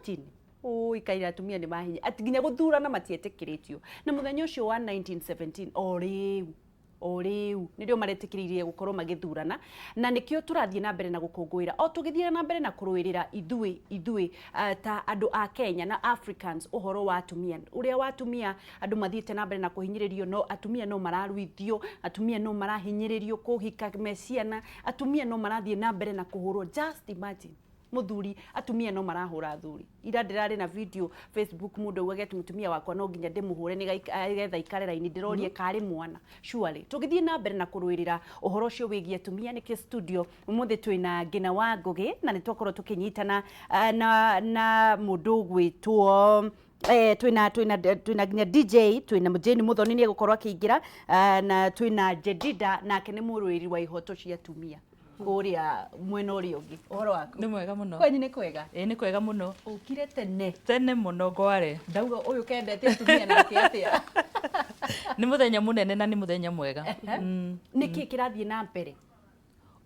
Imagine, ũi kaira atumia nĩ mahinya atĩ nginya gũthurana matietĩkĩrĩtio. Na mũthenya ũcio wa 1917, o rĩu nĩrĩo maretĩkĩrĩirie gũkorwo magĩthurana, na nĩkĩo tũrathiĩ na mbere na gũkũngũĩra o tũgĩthiaga na mbere na kũrũĩrĩra ithuĩ ta andũ a Kenya na Africans ũhoro wa atumia, ũrĩa wa atumia andũ mathiĩte na mbere na kũhinyĩrĩrio. No atumia no mararuithio, atumia no marahinyĩrĩrio kũhika me ciana, atumia no marathiĩ na mbere na kũhũrwo. Just imagine, mũthuri, atumia no marahũra athuri. Ira ndĩrarĩ na video Facebook, mũndũ augage atĩ mũtumia wakwa no nginya ndĩmũhũre nĩgetha ikare raini. Ndĩrorie karĩ mwana. Surely tũgĩthiĩ na mbere na kũrũĩrĩra ũhoro ũcio wĩgiĩ atumia, nĩkĩo studio ũmũthĩ twĩna Ngina wa Ngũgĩ, na nĩ twakorwo tũkĩnyitana na mũndũ ũgwĩtwo twĩna nginya DJ, twĩna Jane Muthoni nĩ egũkorwo akĩingĩra, na twĩna Jedida, nake nĩ mũrũĩri wa ihoto cia atumia kũrĩa mwena ũrĩa ũngĩ. Ũhoro waku? Nĩ mwega mũno. Kwanyu nĩ kwega? Ĩĩ, nĩ kwega mũno. Ũkire tene. Tene mũno ngware. Ndauga ũyũ kendete atumia nake atĩa? Nĩ mũthenya mũnene na nĩ mũthenya mwega. Nĩ kĩ kĩrathiĩ na mbere?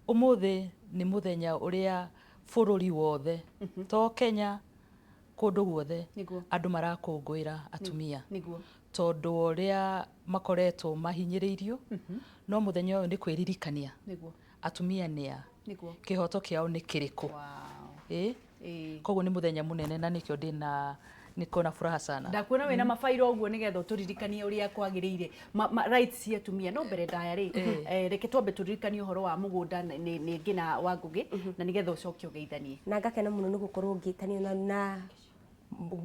Ũmũthĩ nĩ mũthenya ũrĩa bũrũri wothe, to Kenya, kũndũ guothe andũ marakũngũĩra atumia tondũ wa ũrĩa makoretwo mahinyĩrĩirio. No mũthenya ũyũ nĩ kwĩririkania atumia nĩa, kĩhoto kĩao nĩ kĩrĩkũ. Ĩĩ. Koguo nĩ mũthenya mũnene na nĩkĩo ndĩna niko na furaha sana. Ndakuona wĩna mabairo ũguo nĩgetha ũtũririkanie ũrĩa kwagĩrĩire rights cia atumia. No mbere ndaya rĩ, reke twambe tũririkanie ũhoro wa mũgũnda nĩ Ngina wa Ngũgĩ, na nĩgetha ũcoke ũgeithanie. Na ngakena mũno nĩ gũkorwo ngĩtanio na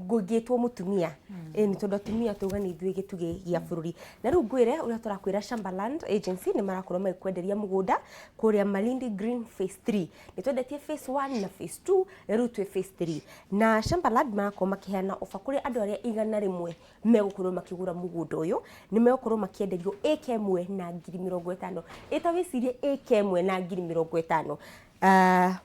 ngĩtwo mũtumia, ĩ nĩ tondũ atumia tauga nĩ ithuĩ gĩtugĩ gĩa bũrũri. Na rĩu ngwĩre ũrĩa tũrakwĩra, Shambaland Agency nĩ marakorwo magĩkwenderia mũgũnda kũrĩa Malindi Green Phase 3. Nĩ twendetie phase 1 na phase 2, na rĩu twĩ phase 3, na Shambaland marakorwo makĩheana offer kũrĩ andũ arĩa 100 megũkorwo makĩgũra mũgũnda ũyũ. Nĩ megũkorwo makĩenderio ĩka 1 na 50,000. Ĩta wĩcirie, ĩka 1 na 50,000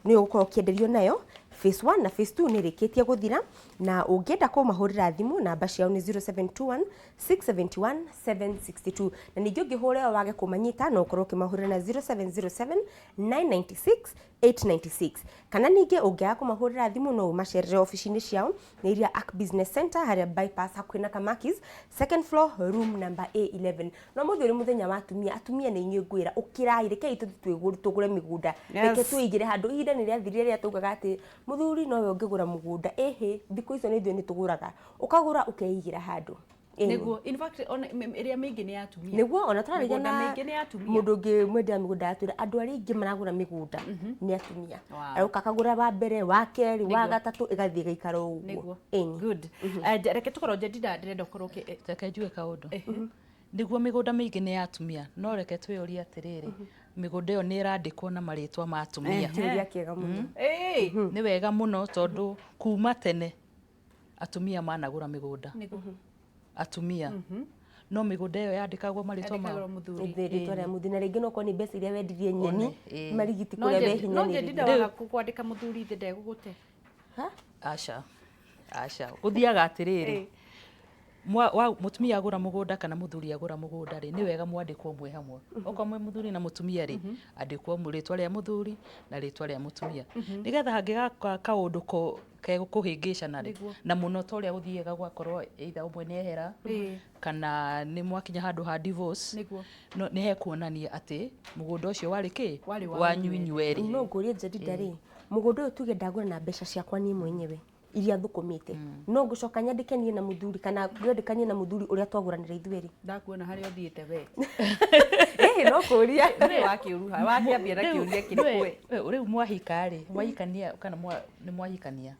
nĩyo ũgũkorwo ũkĩenderio nayo. Phase 1 na phase 2 nĩ ĩrĩkĩtie gũthira, na ũngĩenda kũmahũrĩra thimũ, namba ciao nĩ 0721 671 762, na ningĩ ũngĩhũra ĩyo wage kũmanyita, no ũkorwo ũkĩmahũrĩra na 0707 996 896, kana ningĩ ũngĩaga kũmahũrĩra thimũ, no ũmacerere obici-inĩ ciao nĩ iria Arc Business Center, harĩa bypass hakuhĩ na Kamakis, second floor, room number A11. No mũthĩ ũrĩ mũthenya wa atumia, atumia nĩ inyuĩ ngwĩra, ũkĩrai, rekei tũthiĩ tũgũre mĩgũnda. Reke twĩigĩre handũ. Ihinda nĩ rĩathirire rĩrĩa taugaga atĩ mũthuri nowe ũngĩgũra mũgũnda. Ĩhĩ, thikũ icio nĩ ithuĩ nĩ tũgũraga, ũkagũra ũkeigĩra handũ. Ĩni. Nĩguo, in fact, ona ĩrĩa mĩingĩ nĩ ya atumia. Nĩguo ona tũrarĩria Mĩgũnda na mĩingĩ nĩ ya atumia. Mũndũ ũngĩ mwendia mĩgũnda atwĩra andũ arĩa aingĩ maragũra mĩgũnda nĩ atumia. Aroka akagũra wa mbere, wa kerĩ, wa gatatũ, ĩgathiĩ ĩgaikara o ũguo. Ĩni. Good. Reke tũkorwo Jedida, ndĩrenda ũkorwo Reke njuge kaũndũ. Nĩguo, mĩgũnda mĩingĩ nĩ ya atumia, no reke twĩyũrie atĩrĩrĩ, mĩgũnda ĩyo nĩ ĩrandĩkwo na marĩtwa ma atumia? Kĩũria kĩega mũno. Nĩ wega mũno, tondũ kuma tene atumia managũra mĩgũnda. Atumia, no mĩgũnda ĩyo yandĩkagwo marĩtwa mao. Yandĩkagĩrwo mũthuri. Rĩtwa rĩa mũthuri, na rĩngĩ no korwo nĩ mbeca iria wendirie nyeni. One, ĩĩ. Marigiti No kũrĩa no Jedida, wehinyanĩrĩria. waga kwandĩka mũthuri thĩ, ndegũgũte. Aca, aca, gũthiaga atĩrĩrĩ, mũtumia agũra mũgũnda kana mũthuri agũra mũgũnda rĩ, nĩ wega mwandĩkwo mwĩ hamwe. Okorwo mwĩ mũthuri na mũtumia rĩ, andĩkwo rĩtwa rĩa mũthuri na rĩtwa rĩa mũtumia, nĩgetha hangĩgaka kaũndũ kegũkũhĩngĩcana rĩ, na mũno ta ũrĩa gũthiaga gwakorwo either ũmwe nĩ ehera kana nĩ mwakinya handũ ha divorce, no nĩ hekuonania atĩ mũgũnda ũcio warĩ kĩ? Warĩ wa Wanyu inyuerĩ. No ngũrie Jedida rĩ, mũgũnda ũyũ tuge ndagũra na mbeca ciakwa niĩ mwenyewe iria thũkũmĩte, no ngũcoka nyandĩke niĩ na mũthuri, kana ngwandĩka niĩ na mũthuri ũrĩa twagũranĩra ithuerĩ? Ndakuona harĩa ũthiĩte we. Ĩhĩ, no kũria. Nĩ wakĩũruha wakĩambia na kĩũria kĩrĩkũ we? Rĩu mwahika rĩ, mwahikania kana nĩ mwahikania,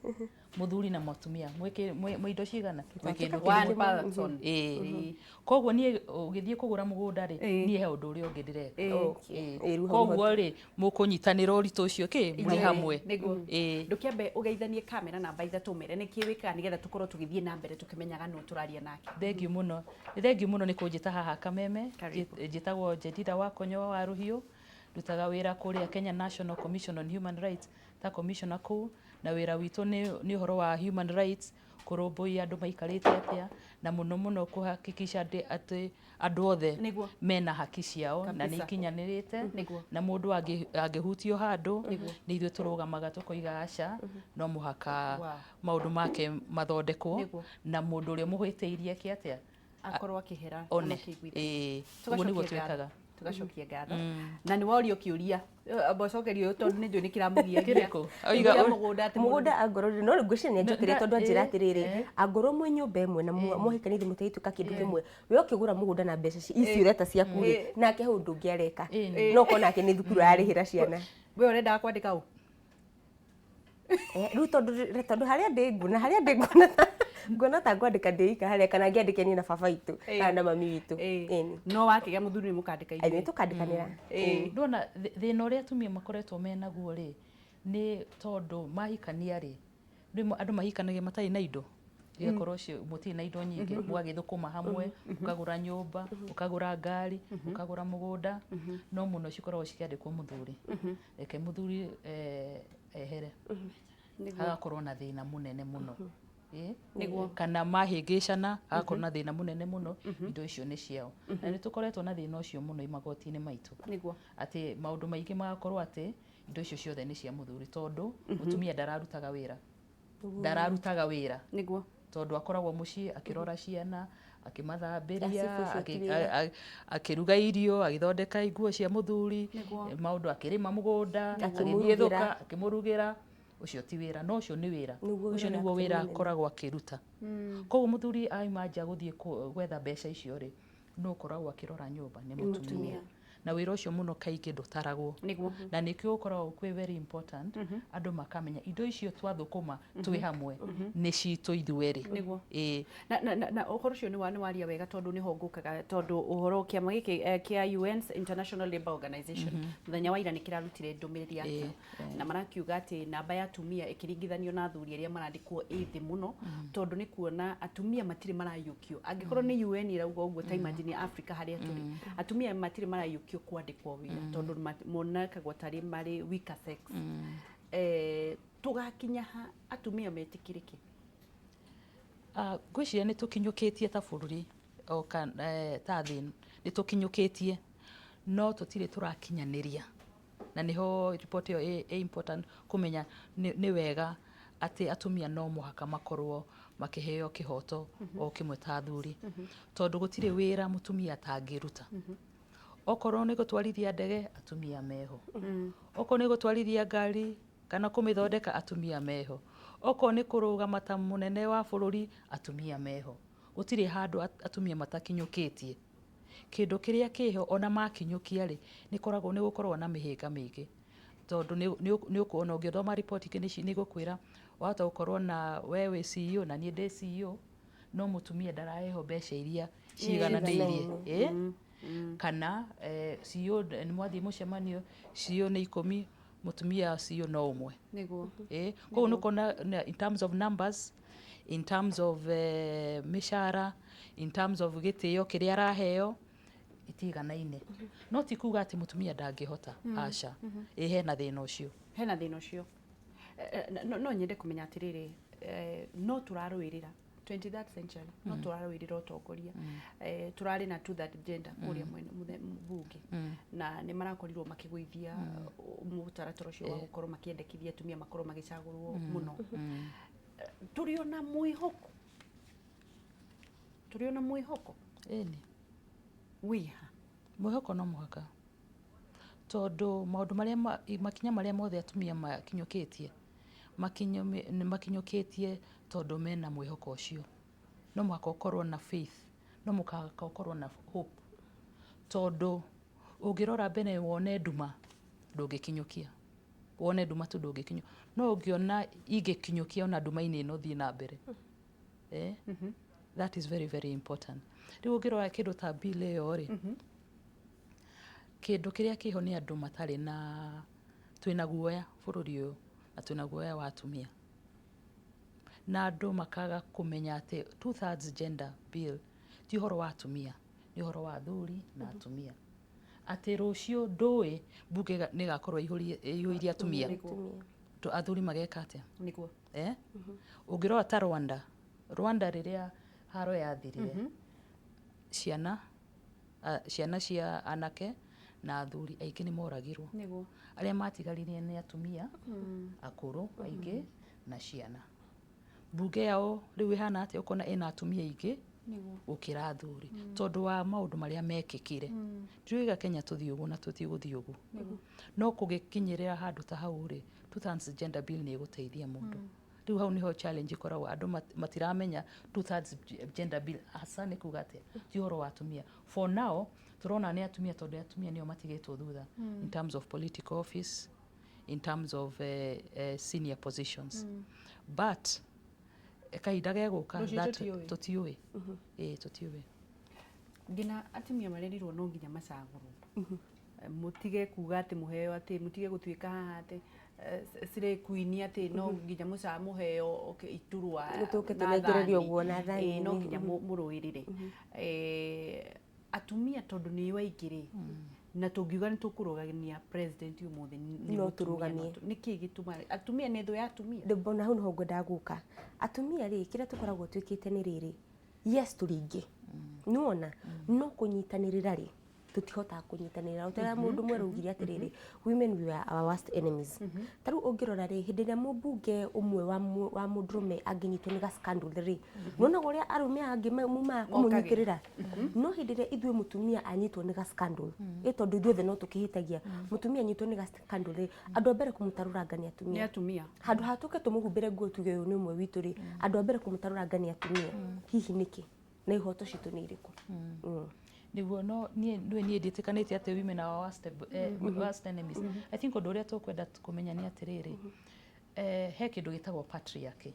mũthuri na mũtumia, mwĩ indo cigana? Mwĩ kĩndũ One kĩmwe. person. Ĩĩ, koguo niĩ ũgĩthiĩ kũgũra mũgũnda rĩ, niĩ he ũndũ ũrĩa ũngĩ ndĩreka. Okay. Ĩĩ. Ĩĩ, rĩu hau. Koguo rĩ, mũkũnyitanĩra ũritũ ũcio kĩ mwĩ hamwe. Ĩĩ. Ndũkĩambe ũgeithanie kamera namba 3, mere nĩkĩ wĩkaga, nĩgetha tũkorwo tũgĩthiĩ na mbere tũkĩmenyaga nũ tũraria nake. Thengiũ mũno, nĩ thengiũ mũno nĩ kũnjĩta haha Kameme. Karibu. Njĩtagwo Jedida wa Konyo wa Rũhiũ, ndutaga wĩra kũrĩa Kenya National Commission on Human Rights ta commissioner kũu, na wĩra witũ nĩ ũhoro wa human rights. Kũrũmbũiya andũ maikarĩte atĩa, na mũno mũno kũhakikisha atĩ andũ othe mena haki ciao na nĩ ikinyanĩrĩte. Na mũndũ angĩhutio handũ, nĩ ithuĩ tũrũgamaga tũkoiga aca, no mũhaka maũndũ make mathondekwo na mũndũ ũrĩa mũhĩtĩirie eke atĩa? Akorwo akĩhera. One. Ĩĩ, ũguo nĩguo twĩkaga. Tugacokia ngatho na nĩ worio kĩũria, mbocokerio tondũ nĩ njũĩ nĩ kĩramũgia. Kĩrĩkũ? Oiga mũgũnda atĩ Mũgũnda angorwo no ngwĩciria nĩ anjokeria, tondũ anjĩra atĩrĩrĩ, angorwo mwĩ nyũmba ĩmwe na mwahikania ithuĩ mũtagĩtuĩka kĩndũ kĩmwe, we ũkĩgũra mũgũnda na mbeca ici ũreta ciaku rĩ, nake hau ũndũ ũngĩ areka no korwo nake nĩ thukuru ararĩhĩra ciana. We ũrendaga kwandĩka ũ? Rĩu tondũ harĩa ndĩ nguona, harĩa ndĩ nguona ta ngwandĩka ndĩ ika harĩa, kana ngĩandĩke niĩ na baba witũ kana na mami witũ. Ĩni. No wakĩgĩa mũthuri nĩ mũkandĩka ithuĩ. Nĩ tũkandĩkanĩra. Ndona thĩna ũrĩa atumia makoretwo menaguo rĩ, nĩ tondũ mahikania rĩ, rĩmwe andũ mahikanagia matarĩ na indo, igakorwo mũtirĩ na indo nyingĩ, mũgagĩthũkũma hamwe, ũkagũra nyũmba, ũkagũra ngari, ũkagũra mũgũnda, no mũno cikoragwo cikĩandĩkwo mũthuri. Reke mũthuri ehere, hagakorwo na thĩna mũnene mũno. Kana mahĩngĩcana, hagakorwo na thĩna mũnene mũno, indo icio nĩ ciao. Na nĩ tũkoretwo na thĩna ũcio mũno magoti-inĩ maitũ, atĩ maũndũ maingĩ magakorwo atĩ indo icio ciothe nĩ cia mũthuri, tondũ mũtumia ndararutaga wĩra, ndararutaga wĩra, tondũ akoragwo mũciĩ akĩrora ciana, akĩmathambĩria, Acibũ ti wĩra. Akĩruga irio, agĩthondeka nguo cia mũthuri, maũndũ, akĩrĩma mũgũnda, agĩthiĩ Akĩmũrugĩra. Thũka akĩmũrugĩra. Ũcio ti wĩra, no ũcio nĩ wĩra. Nĩguo ũcio wĩra nĩguo wake wĩra mũnene. Akoragwo akĩruta. Koguo mũthuri aima nja gũthiĩ gwetha mbeca icio rĩ, no ũkoragwo akĩrora nyũmba nĩ mũtumia, na wĩra ũcio mũno kaingĩ ndũtaragwo. Na nĩkĩo ũkoragwo kwĩ very important andũ makamenya indo icio twathũkũma twĩ hamwe nĩ citũ ithuerĩ. Ĩĩ. Na ũhoro ũcio nĩ waria wega, tondũ nĩho ngũkaga, tondũ ũhoro kĩama gĩkĩ kĩa UN's International Labour Organization mũthenya wa ira nĩ kĩrarutire ndũmĩrĩri yakĩo, na marakiuga atĩ namba ya atumia ĩkĩringithanio na athuri arĩa marandĩkwo ĩ thĩ mũno, tondũ nĩ kuona atumia matirĩ marayũkio. Angĩkorwo nĩ UN ĩrauga ũguo, ta imagine Africa harĩa tũrĩ, atumia matirĩ marayũkio kwandĩkwo wĩra, tondũ monekagwo tarĩ marĩ weaker sex. Tũgakinya ha atumia metĩkĩrĩke? Ngwĩciria nĩ tũkinyũkĩtie ta bũrũri o ta thĩ, nĩ tũkinyũkĩtie, no tũtirĩ tũrakinyanĩria, na nĩho report ĩyo ĩ important kũmenya nĩ wega atĩ atumia no mũhaka makorwo makĩheo kĩhoto o kĩmwe ta athuri, tondũ gũtirĩ wĩra mũtumia atangĩruta. Okorwo nĩ gũtwarithia ndege, atumia meho. Okorwo nĩ gũtwarithia ngari kana kũmĩthondeka, atumia meho. Okorwo nĩ kũrũgama ta mũnene wa bũrũri, atumia meho. Gũtirĩ handũ atumia matakinyũkĩtie. Kĩndũ kĩrĩa kĩho, ona makinyũkia rĩ, nĩ koragwo nĩ gũkoragwo na mĩhĩnga mĩingĩ, tondũ nĩ ũkuona ũngĩthoma riboti ingĩ nĩ igũkwĩra wahota gũkorwo na we wĩ CEO na niĩ ndĩ CEO, no mũtumia ndaraheo mbeca iria ciigananĩirie. Ĩ kana CEO nĩ mwathiĩ mũcemanio, CEO nĩ 10, mũtumia CEO no ũmwe. Ĩ koguo nĩ ũkuona in terms of numbers, in terms of mĩcara, in terms of gĩtĩo kĩrĩa araheo, itiganaine. No ti kuga atĩ mũtumia ndangĩhota, aca. Ĩ hena thĩna ũcio. Hena thĩna ũcio. No nyende kũmenya atĩrĩrĩ, no tũrarũĩrĩra 23rd century, no tũrarũĩrĩra ũtongoria. Tũrarĩ na two third gender kũrĩa mwena bunge, na nĩ marakorirwo makĩgũithia mũtaratara ũcio wa gũkorwo makĩendekithia atumia makorwo magĩcagũrwo mũno. Tũrĩ ona mwĩhoko, tũrĩ ona mwĩhoko? Ĩni. Wĩha? Mwĩhoko no mũhaka, tondũ maũndũ marĩa makinya marĩa mothe atumia makinyũkĩtie, nĩ makinyũkĩtie tondũ mena mwĩhoko ũcio. No mũhaka ũkorwo na faith, no mũhaka ũkorwo na hope, tondũ ũngĩrora mbere wone nduma, ndũngĩkinyũkia. Wone nduma tu, ndũngĩkinyũkia. No ũngĩona ingĩkinyũkia ona nduma-inĩ ĩno, thiĩ na mbere, eh? That is very very important. Rĩu ũngĩrora kĩndũ ta bill ĩyo rĩ, kĩndũ kĩrĩa kĩho nĩ andũ matarĩ na, twĩna guoya bũrũri ũyũ, na twĩna guoya wa atumia, na andũ makaga kũmenya atĩ two thirds gender bill ti ũhoro wa atumia, nĩ ũhoro wa athuri na atumia, atĩ rũciũ ndũĩ mbunge nĩ ĩgakorwo ĩihũirie atumia. Athuri mageka atĩa? Eh? Ũngĩrora ta Rwanda. Rwanda rĩrĩa haro yathirire, ciana ciana cia anake na athuri aingĩ nĩ moragirwo. Arĩa matigarire nĩ atumia akũrũ aingĩ na ciana. Mbunge yao rĩu ĩhana atĩa? Ũkona ĩna atumia aingĩ gũkĩra athuri tondũ wa maũndũ marĩa mekĩkire. Ndiroiga Kenya tũthiĩ ũguo na tũtigũthiĩ ũguo, no kũgĩkinyĩrĩra handũ ta hau rĩ, two-thirds gender bill nĩ ĩgũteithia mũndũ. Rĩu hau nĩho challenge ĩkoragwo, andũ matiramenya two-thirds gender bill hasa nĩ kuga atĩa. Ti ũhoro wa atumia. For now tũrona nĩ atumia tondũ atumia nĩo matigĩtwo thutha in terms of political office, in terms of senior positions, but kahinda gegũka. Rũciũ tũtiũĩ. Tũtiũĩ, ĩĩ, tũtiũĩ. Nginya atumia marerirwo no nginya macagũrwo. Mũtige kuga atĩ mũheo, atĩ mũtige gũtuĩka haha atĩ cirĩ queen, atĩ no nginya mũheo, okay, iturwa. Gũtũke na tũnengererio thani. Ũguo na thani. Ĩĩ, no nginya mũrũĩrĩre. Atumia tondũ nĩo aingĩ rĩ, na tũngiuga nĩ tũkũrũgamia president ũmũthĩ nĩ No mũtumia. Tũrũgamie. Nĩkĩ gĩtũmaga atumia nĩ thũ ya atumia? Ndĩmbona hau nĩho ngwendaga gũka. Atumia rĩ, kĩrĩa tũkoragwo twĩkĩte nĩ rĩrĩ, yes, tũrĩ aingĩ, nĩwona, no kũnyitanĩrĩra rĩ, tũtihotaga kũnyitanĩrĩra. Ũtara mũndũ mwerũ ugire atĩrĩrĩ, women, we are our worst enemies. Ta rĩu ũngĩrora rĩ, hĩndĩ ĩrĩa mũmbunge ũmwe wa mũndũrũme angĩnyitwo nĩ ga scandal rĩ, nĩwonaga ũrĩa arũme angĩ mumaga kũmũnyitĩrĩra. No hĩndĩ ĩrĩa ithuĩ mũtumia anyitwo nĩ ga scandal, ĩ tondũ ithuothe no tũkĩhĩtagia, mũtumia anyitwo nĩ ga scandal rĩ, andũ a mbere kũmũtarũranga nĩ Nĩ atumia. Atumia. Handũ ha tũke tũmũhumbĩre nguo tuge ũyũ nĩ ũmwe witũ rĩ, andũ a mbere kũmũtarũranga nĩ atumia. Hihi nĩkĩ, na ihoto citũ nĩ irĩkũ? Nĩguo, no niĩ ndiĩtĩkanĩtie atĩ women are our worst enemies. I think ũndũ ũrĩa tũkwenda kũmenya nĩ atĩrĩrĩ, he kĩndũ gĩtagwo patriarchy,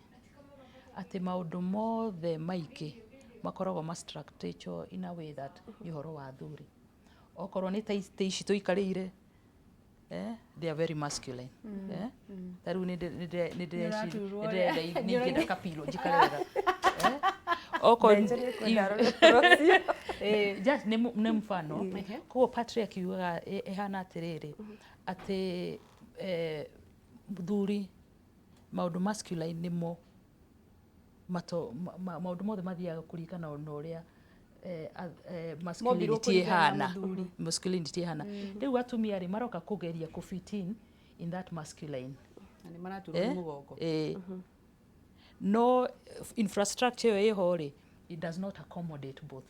atĩ maũndũ mothe maingĩ makoragwo ma structured in a way that nĩ ũhoro wa athuri. Okorwo nĩ ta itĩ ici tũikarĩire, they are very masculine. Ta rĩu Nĩũraturwo. Nĩ ndĩrenda kapilo njikare wega. Okorwo Benjo nĩekwenda arore ũhoro ũcio. Just nĩ mfano. Koguo patriarchy yugaga ĩhana atĩrĩrĩ, atĩ mũthuri, maũndũ masculine nĩmo maũndũ mothe mathiaga kũringana na ũrĩa Mombirwo masculinity kũringana na ĩhana. mũthuri. Masculinity ĩhana. Rĩu atumia rĩ, maroka kũgeria kũ fit in that masculine. Na nĩ maraturwo nĩ mũgongo. No infrastructure ĩyo ĩho rĩ, it does not accommodate both.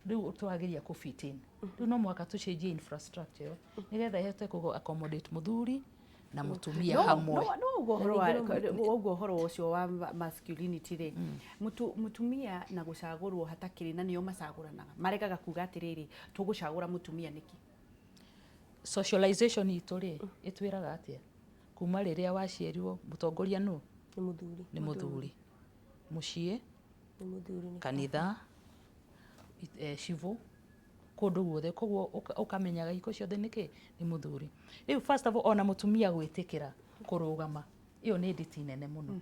Rĩu tũrageria kũ fit in. Rĩu no mũhaka tũcenjie infrastructure ĩyo nĩgetha ĩhote kũ accommodate mũthuri na mũtumia hamwe. No ũguo ũhoro ũcio wa masculinity rĩ, mũtumia na gũcagũrwo hatakĩrĩ na nĩo macagũranaga, maregaga kuga atĩrĩrĩ, tũgũcagũra mũtumia nĩkĩ? Socialization itũ rĩ, ĩtwĩraga atĩa? Kuma rĩrĩa waciarirwo, mũtongoria nũ? Nĩ mũthuri. Nĩ mũthuri mũciĩ. Nĩ mũthuri, nĩ Kanitha, civũ, kũndũ guothe. Koguo ũkamenyaga hingo ciothe nĩkĩ nĩ mũthuri. Rĩu first of all, ona mũtumia gwĩtĩkĩra kũrũgama, ĩyo nĩ nditi nene mũno.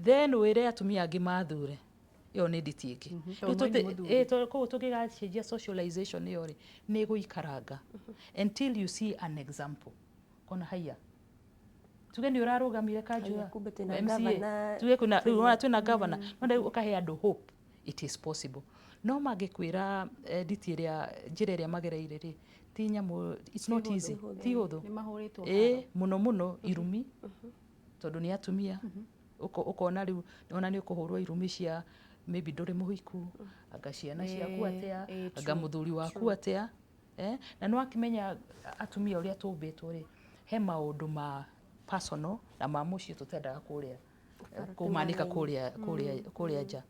Then wĩre atumia angĩ mathure, ĩyo nĩ nditi ĩngĩ. Rĩu Tondũ nĩ mũthuri. Koguo tũngĩgacenjia socialization ĩyo rĩ, nĩ ĩgũikaranga until you see an example, kona haiya, tuge nĩ ũrarũgamire kanjura. Haiya, kumbe twĩna MCA. governor. Tuge kwĩna, rĩu ũrona twĩna governor, no rĩu ũkahe andũ hope it is possible. No mangĩkwĩra nditi ĩrĩa, njĩra ĩrĩa magereire rĩ, ti nyamũ, it's not easy, ti hũthũ. Nĩ mahũrĩtwo. Ĩ mũno mũno irumi tondũ nĩ atumia. Ũkona rĩu ona nĩ ũkũhũrwo irumi cia maybe ndũrĩ mũhiku, anga ciana ciaku atĩa, anga mũthuri waku atĩa. Na nĩ wakĩmenya atumia ũrĩa tũmbĩtwo rĩ, he maũndũ ma personal na ma mũciĩ tũtendaga kũrĩa kũmanika kũrĩa nja.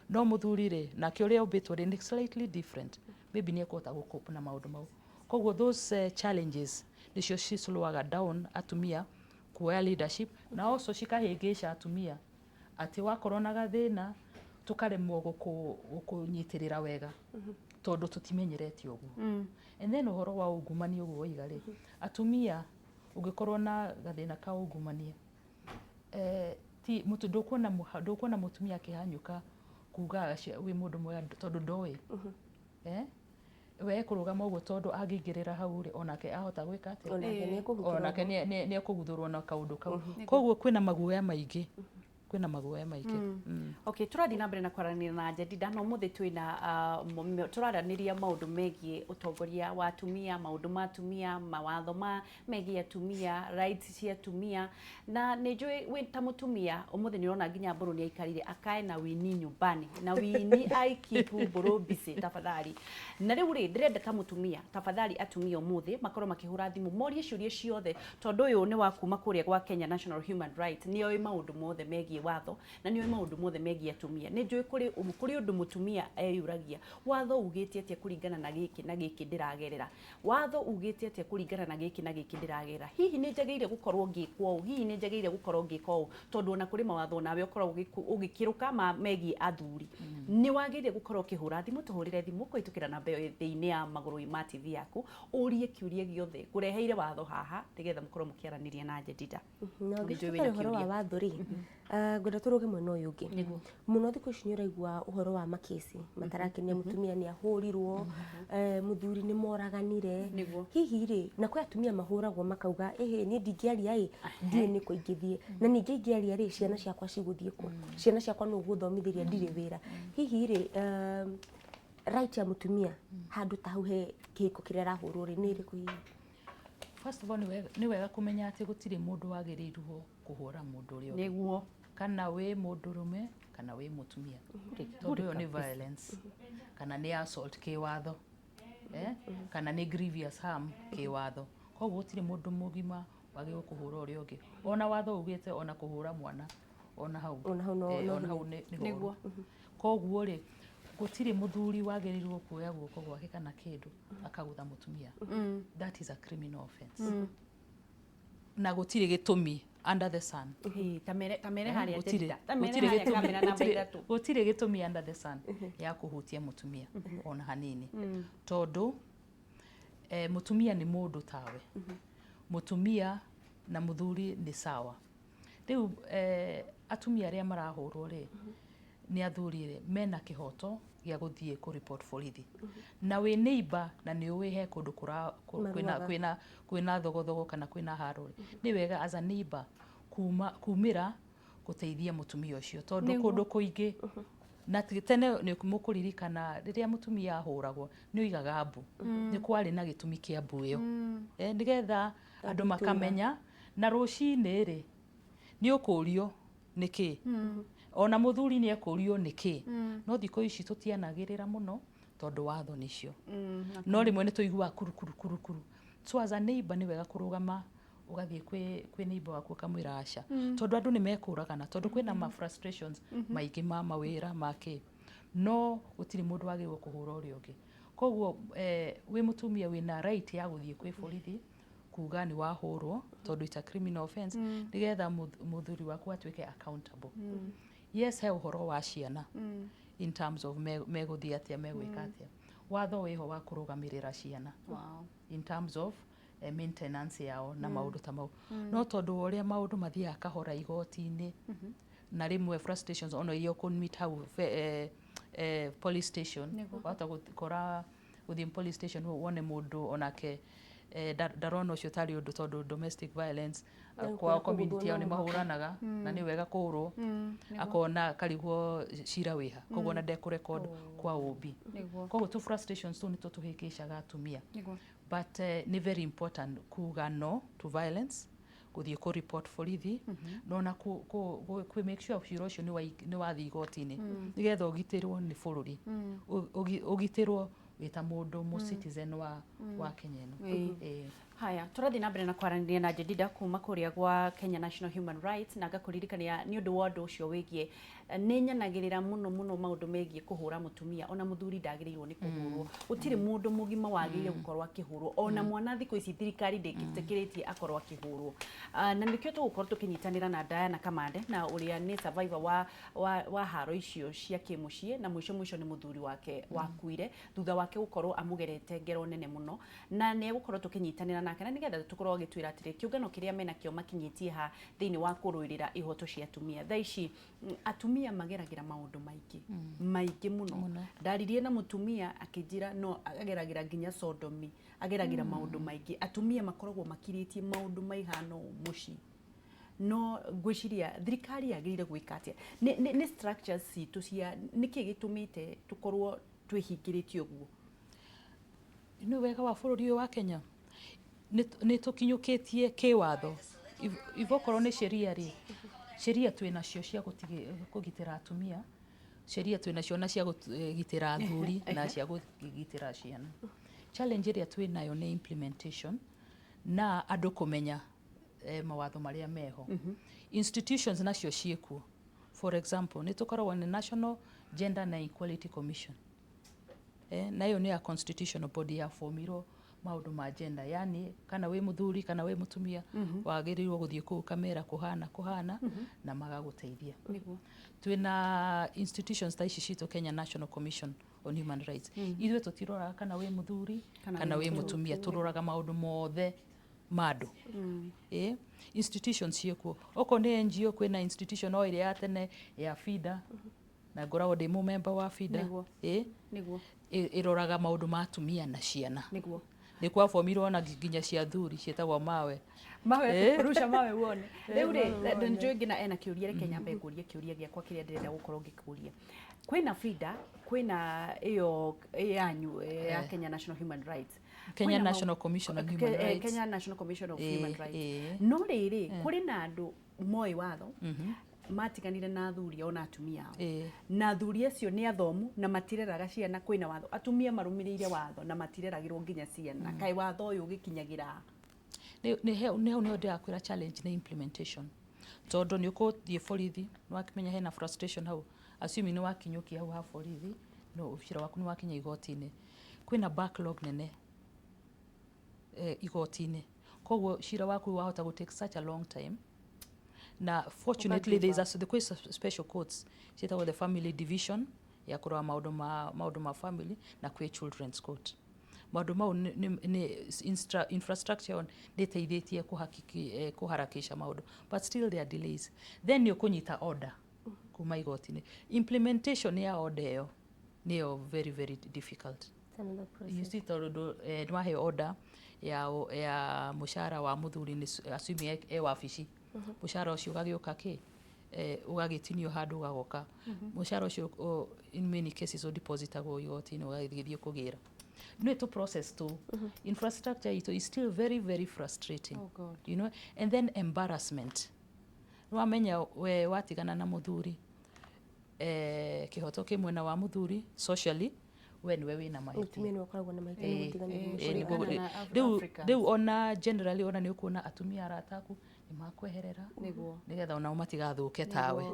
No mũthuri rĩ, nake ũrĩa ũmbĩtwo rĩ, nĩ slightly different, maybe nĩ ekũhota gũ-cope na maũndũ mau. Koguo those challenges nĩcio ci slowaga down atumia kuoya leadership, na also cikahĩngĩca atumia atĩ wakorwo na gathĩna tũkaremwo gũkũnyitĩrĩra wega tondũ tũtimenyerete ũguo. And then ũhoro wa ungumania ũguo woiga rĩ, atumia ũngĩkorwo na gathĩna ka ungumania, ti mũtu ndũkuona mũtumia akĩhanyũka kuga wĩ mũndũ mwega tondũ ndoĩ we kũrũgama ũguo, tondũ angĩingĩrĩra hau rĩ, onake ahota gwĩka atĩa? Onake nĩ ekũhukĩrwo. Onake nĩ ekũguthũrwo na kaũndũ kau. Koguo kwĩna maguoya maingĩ. Kwĩna maguoya maingĩ. Okay, tũrathiĩ na mbere na kwaranĩria na Jedida na ũmũthĩ twĩna tũraranĩria maũndũ megiĩ ũtongoria wa atumia, maũndũ ma atumia, mawatho ma megiĩ atumia, rights cia atumia. Na nĩ njũĩ wĩ ta mũtumia ũmũthĩ nĩ ũrona nginya Mbũrũ nĩ aikarire akae na Wini nyumbani na Wini aikeep Mbũrũ busy tafadhali. Na rĩu rĩ, ndĩrenda ta mũtumia, tafadhali atumia ũmũthĩ makorwo makĩhũra thimũ morie ciũria ciothe, tondũ ũyũ nĩ wa kuma kũrĩa gwa Kenya National Human Rights, nĩ oĩ maũndũ mothe megiĩ watho na nĩ oĩ maũndũ mothe megiĩ atumia. Nĩ njũĩ kũrĩ ũndũ mũtumia eyũragia, watho ugĩte atĩa kũringana na gĩkĩ na gĩkĩ ndĩragerera, watho ugĩte atĩa kũringana na gĩkĩ na gĩkĩ ndĩragerera, hihi nĩ njagĩrĩire gũkorwo ngĩkwo ũũ, hihi nĩ njagĩrĩire gũkorwo ngĩka ũũ, tondũ ona kũrĩ mawatho nawe ũkoragwo ũgĩkĩrũka ma megiĩ athuri. Nĩ wagĩrĩire gũkorwo ũkĩhũra thimũ, tũhũrĩre thimũ kũhĩtũkĩra namba ĩyo thĩinĩ ya magũrũ ma TV yaku, ũrie kĩũria gĩothe ngũreheire watho haha nĩgetha mũkorwo mũkĩaranĩria na Jedida. Na Nĩ njũĩ ũngĩcoka wĩna ũhoro wa kĩũria. watho rĩ, ngwenda tũrũge mwena ũyũ ũngĩ. Nĩguo. Mũno thikũ ici nĩ ũraigua ũhoro wa makĩci matarakenia, mũtumia nĩ ahũrirwo, mũthuri nĩ moraganire. Nĩguo. Hihi rĩ, na kwĩ atumia mahũragwo makauga, ĩhĩ, niĩ ndingĩaria ĩ, ndiũĩ nĩkũ ingĩthiĩ, na ningĩ ingĩaria rĩ, ciana ciakwa cigũthiĩ kũ, ciana ciakwa nũ ũgũthomithĩria, ndirĩ wĩra. Hihi rĩ, right ya mũtumia handũ ta hau he kĩhiko kĩrĩa arahũrwo rĩ, nĩ ĩrĩkũ hihi? First of all, nĩ wega kũmenya atĩ gũtirĩ mũndũ wagĩrĩirwo kũhũra mũndũ ũrĩa ũngĩ, kana wĩ mũndũrũme kana wĩ mũtumia, tondũ ĩyo nĩ violence kana nĩ assault kĩwatho, kana nĩ grievous harm kĩwatho. Koguo gũtirĩ mũndũ mũgima wagĩrĩirwo kũhũra ũrĩa ũngĩ. Ona watho ugĩte ona kũhũra mwana ona hau Ona hau no ona hau nĩ Nĩguo. horu. Koguo rĩ, gũtirĩ mũthuri wagĩrĩirwo kuoya guoko gwake kana kĩndũ akagũtha mũtumia. That is a criminal offense na gũtirĩ gĩtũmi under the sun. Ĩĩ, tamere harĩa Gũtirĩ Jedida, tamere gũtirĩ harĩa gĩtũmi kamera namba 3. Gũtirĩ gĩtũmi under the sun ya kũhutia mũtumia ona hanini, tondũ mũtumia nĩ mũndũ tawe, mũtumia na mũthuri nĩ sawa. Rĩu atumia arĩa marahũrwo rĩ nĩ athuri rĩ, mena kĩhoto gĩa gũthiĩ kũ report borithi. Na wĩ neighbor na nĩ ũĩ he kũndũ kũra kwĩna Marũaga. kwĩna thogothogo kana kwĩna haro rĩ, nĩ wega as a neighbor kuma kumĩra gũteithia mũtumia ũcio, tondũ kũndũ kũingĩ na tene nĩ mũkũririkana rĩrĩa mũtumia ahũragwo nĩ oigaga mbu, nĩ kwarĩ na gĩtũmi kĩa mbu ĩyo, nĩgetha andũ makamenya. Na rũcinĩ rĩ, nĩ ũkũrio nĩkĩ, ona mũthuri nĩ ekũrio nĩkĩ. No thikũ ici tũtianagĩrĩra mũno tondũ watho nĩcio, no rĩmwe nĩ tũiguaga kuru kuru kuru kuru. So as a neighbor nĩ wega kũrũgama ũgathiĩ kwĩ neighbor waku ũkamwĩra aca, tondũ andũ nĩ mekũragana, tondũ kwĩna ma frustrations maingĩ ma mawĩra ma kĩ, no gũtirĩ mũndũ wagĩrĩirwo kũhũra ũrĩa ũngĩ. Koguo wĩ mũtumia wĩna right ya gũthiĩ kwĩ borithi kuga nĩ wahũrwo, tondũ it's a criminal offense, nĩgetha mũthuri waku atuĩke accountable. Yes, he ũhoro wa ciana in terms of megũthiĩ atĩa, megwĩka atĩa, watho wĩho wa kũrũgamĩrĩra ciana in terms of maintenance yao na maũndũ ta mau. No tondũ wa ũrĩa maũndũ mathiaga kahora igoti-inĩ na rĩmwe frustrations ona iria ũkũmeet hau police station, wahota gũkora gũthiĩ police station wone mũndũ onake ndarona ũcio tarĩ ũndũ, tondũ domestic violence Na kwao kũgũthwo community yao no nĩ mũhaka. Mahũranaga na nĩ wega kũhũrwo, akona karigwo cira wĩha, koguo ona ndekũrecord kwa OB. Koguo tu frustrations tu nĩtwo tũhĩngĩcaga atumia. But nĩ very important kuga no to violence, gũthiĩ kũ report borithi, na ona kũ make sure cira ũcio nĩ wathiĩ igoti-inĩ, nĩgetha ũgitĩrwo nĩ bũrũri, ũgitĩrwo wĩ ta mũndũ mũ citizen wa Kenya ĩno. Ĩĩ. Haya, tũrathiĩ na mbere na kwaranĩria na Jedida kuma kũrĩa gwa Kenya National Human Rights, na ngakũririkania nĩ ũndũ wa ũndũ ũcio wĩgiĩ nĩ nyanagĩrĩra mũno mũno maũndũ megiĩ kũhũra mũtumia. Ona mũthuri ndagĩrĩirwo nĩ kũhũrwo. Gũtirĩ mũndũ mũgima wagĩrĩire gũkorwo akĩhũrwo, ona mwana. Thikũ ici thirikari ndĩtĩkĩrĩtie akorwo akĩhũrwo. Na nĩkĩo tũgũkorwo tũkĩnyitanĩra na Diana Kamande, na ũrĩa nĩ survivor wa haro icio cia kĩmũciĩ, na mũico mũico nĩ mũthuri wake wakuire thutha wake gũkorwo amũgerete ngero nene mũno. Na nĩ egũkorwo tũkĩnyitanĩra nake na nĩgetha tũkorwo agĩtwĩra atĩrĩ kĩũngano kĩrĩa menakĩo makinyĩtie ha thĩinĩ wa kũrũĩrĩra ihoto cia atumia. Thaa ici atumia mageragĩra maũndũ maingĩ maingĩ mũno. Ndaririe na mũtumia akĩnjĩra no ageragĩra nginya sodomy, ageragĩra maũndũ maingĩ. Atumia makoragwo makirĩtie maũndũ maihana ũũ mũciĩ. No ngwĩciria thirikari yagĩrĩire gwĩka atĩa? Nĩ structures citũ cia nĩkĩ gĩtũmĩte tũkorwo twĩhingĩrĩtie ũguo? Nĩ wega wa bũrũri ũyũ wa Kenya nĩ tũkinyũkĩtie kĩwatho. Ivo okorwo nĩ sheria rĩ, sheria twĩ nacio cia kũgitĩra atumia, sheria twĩ nacio na cia kũgitĩra athuri na cia kũgitĩra ciana. Challenge ĩrĩa twĩ nayo nĩ implementation na andũ kũmenya mawatho marĩa meho. Institutions nacio ciĩkuo. For example, nĩ tũkoragwo na National Gender na Equality Commission, na ĩyo nĩ ya constitutional body yabomirwo maũndũ ma gender, yani kana wĩ mũthuri kana wĩ mũtumia, wagĩrĩirwo gũthiĩ kũu kamera kũhana kũhana na magagũteithia. Twĩna institutions ta ici citũ, Kenya National Commission on Human Rights. Ithuĩ tũtiroraga kana wĩ mũthuri kana wĩ mũtumia, tũroraga maũndũ mothe ma andũ. Institutions ciĩkuo. Okorwo nĩ NGO, kwĩna institution o ĩrĩa ya tene ya FIDA, na ngoragwo ndĩ mũmemba wa FIDA. Ĩroraga maũndũ ma atumia na ciana. Nĩ kwabomirwo na nginya cia athuri ciĩtagwo mawe. Mawe, rusha mawe uone. Rĩu rĩ, njũĩ nginya ena kĩũria, reke nyambe ngũrie kĩũria gĩakwa kĩrĩa ndĩrenda gũkorwo ngĩkũria. Kwĩna FIDA, kwĩna ĩyo yanyu ya Kenya National Human Rights, Kenya National Commission on Human Rights. Kenya National Commission of Human Rights. No rĩrĩ, kũrĩ na andũ moĩ watho matiganire na athuri ao na atumia ao, na athuri acio nĩ athomu na matireraga ciana. Kwĩna watho, atumia marũmĩrĩire watho na matireragĩrwo nginya ciana. Kaĩ watho ũyũ ũgĩkinyagĩra? Nĩ hau nĩho ndĩrakwĩra challenge nĩ implementation, tondũ nĩ ũkũthiĩ borithi, nĩ wakĩmenya hena frustration hau, assuming nĩ wakinyũkia hau ha borithi, no cira waku nĩ wakinya igoti-inĩ, kwĩna backlog nene igoti-inĩ, koguo cira waku wahota gũ take such a long time. Na fortunately there is a, the kwĩ special courts ciĩtagwo the family division ya kũrora maũndũ ma family, na kwĩ children's court. Maũndũ mau nĩ infrastructure nĩ ĩteithĩtie kũharakisha maũndũ, but still there are delays. Then nĩ ũkũnyita order kuma igoti-inĩ, implementation ya order ĩyo nĩyo very very difficult. It's another process. You see, tondũ nĩ waheo order ya mũcara wa mũthuri, nĩ assuming e wabici, mũcara ũcio ũgagĩũka kĩ ũgagĩtinio handũ, ũgagoka mũcara ũcio, in many cases ũdepositagwo igoti-inĩ, ũgagĩthiĩ kũgĩra. Nĩ tũ process tu, infrastructure itũ is still very very frustrating. Oh God. And then embarrassment. Wamenya we watigana na mũthuri, kĩhoto kĩ mwena wa mũthuri, socially we nĩwe wĩna mahĩtia. Mũtumia nĩwe ũkoragwo na mahĩtia nĩ gũtigana nĩ mũciĩ. Kũringana na Rĩu Africans. Rĩu ona generally ona nĩ ũkuona atumia arata aku nĩ makweherera nĩgetha onao matigathũke tawe.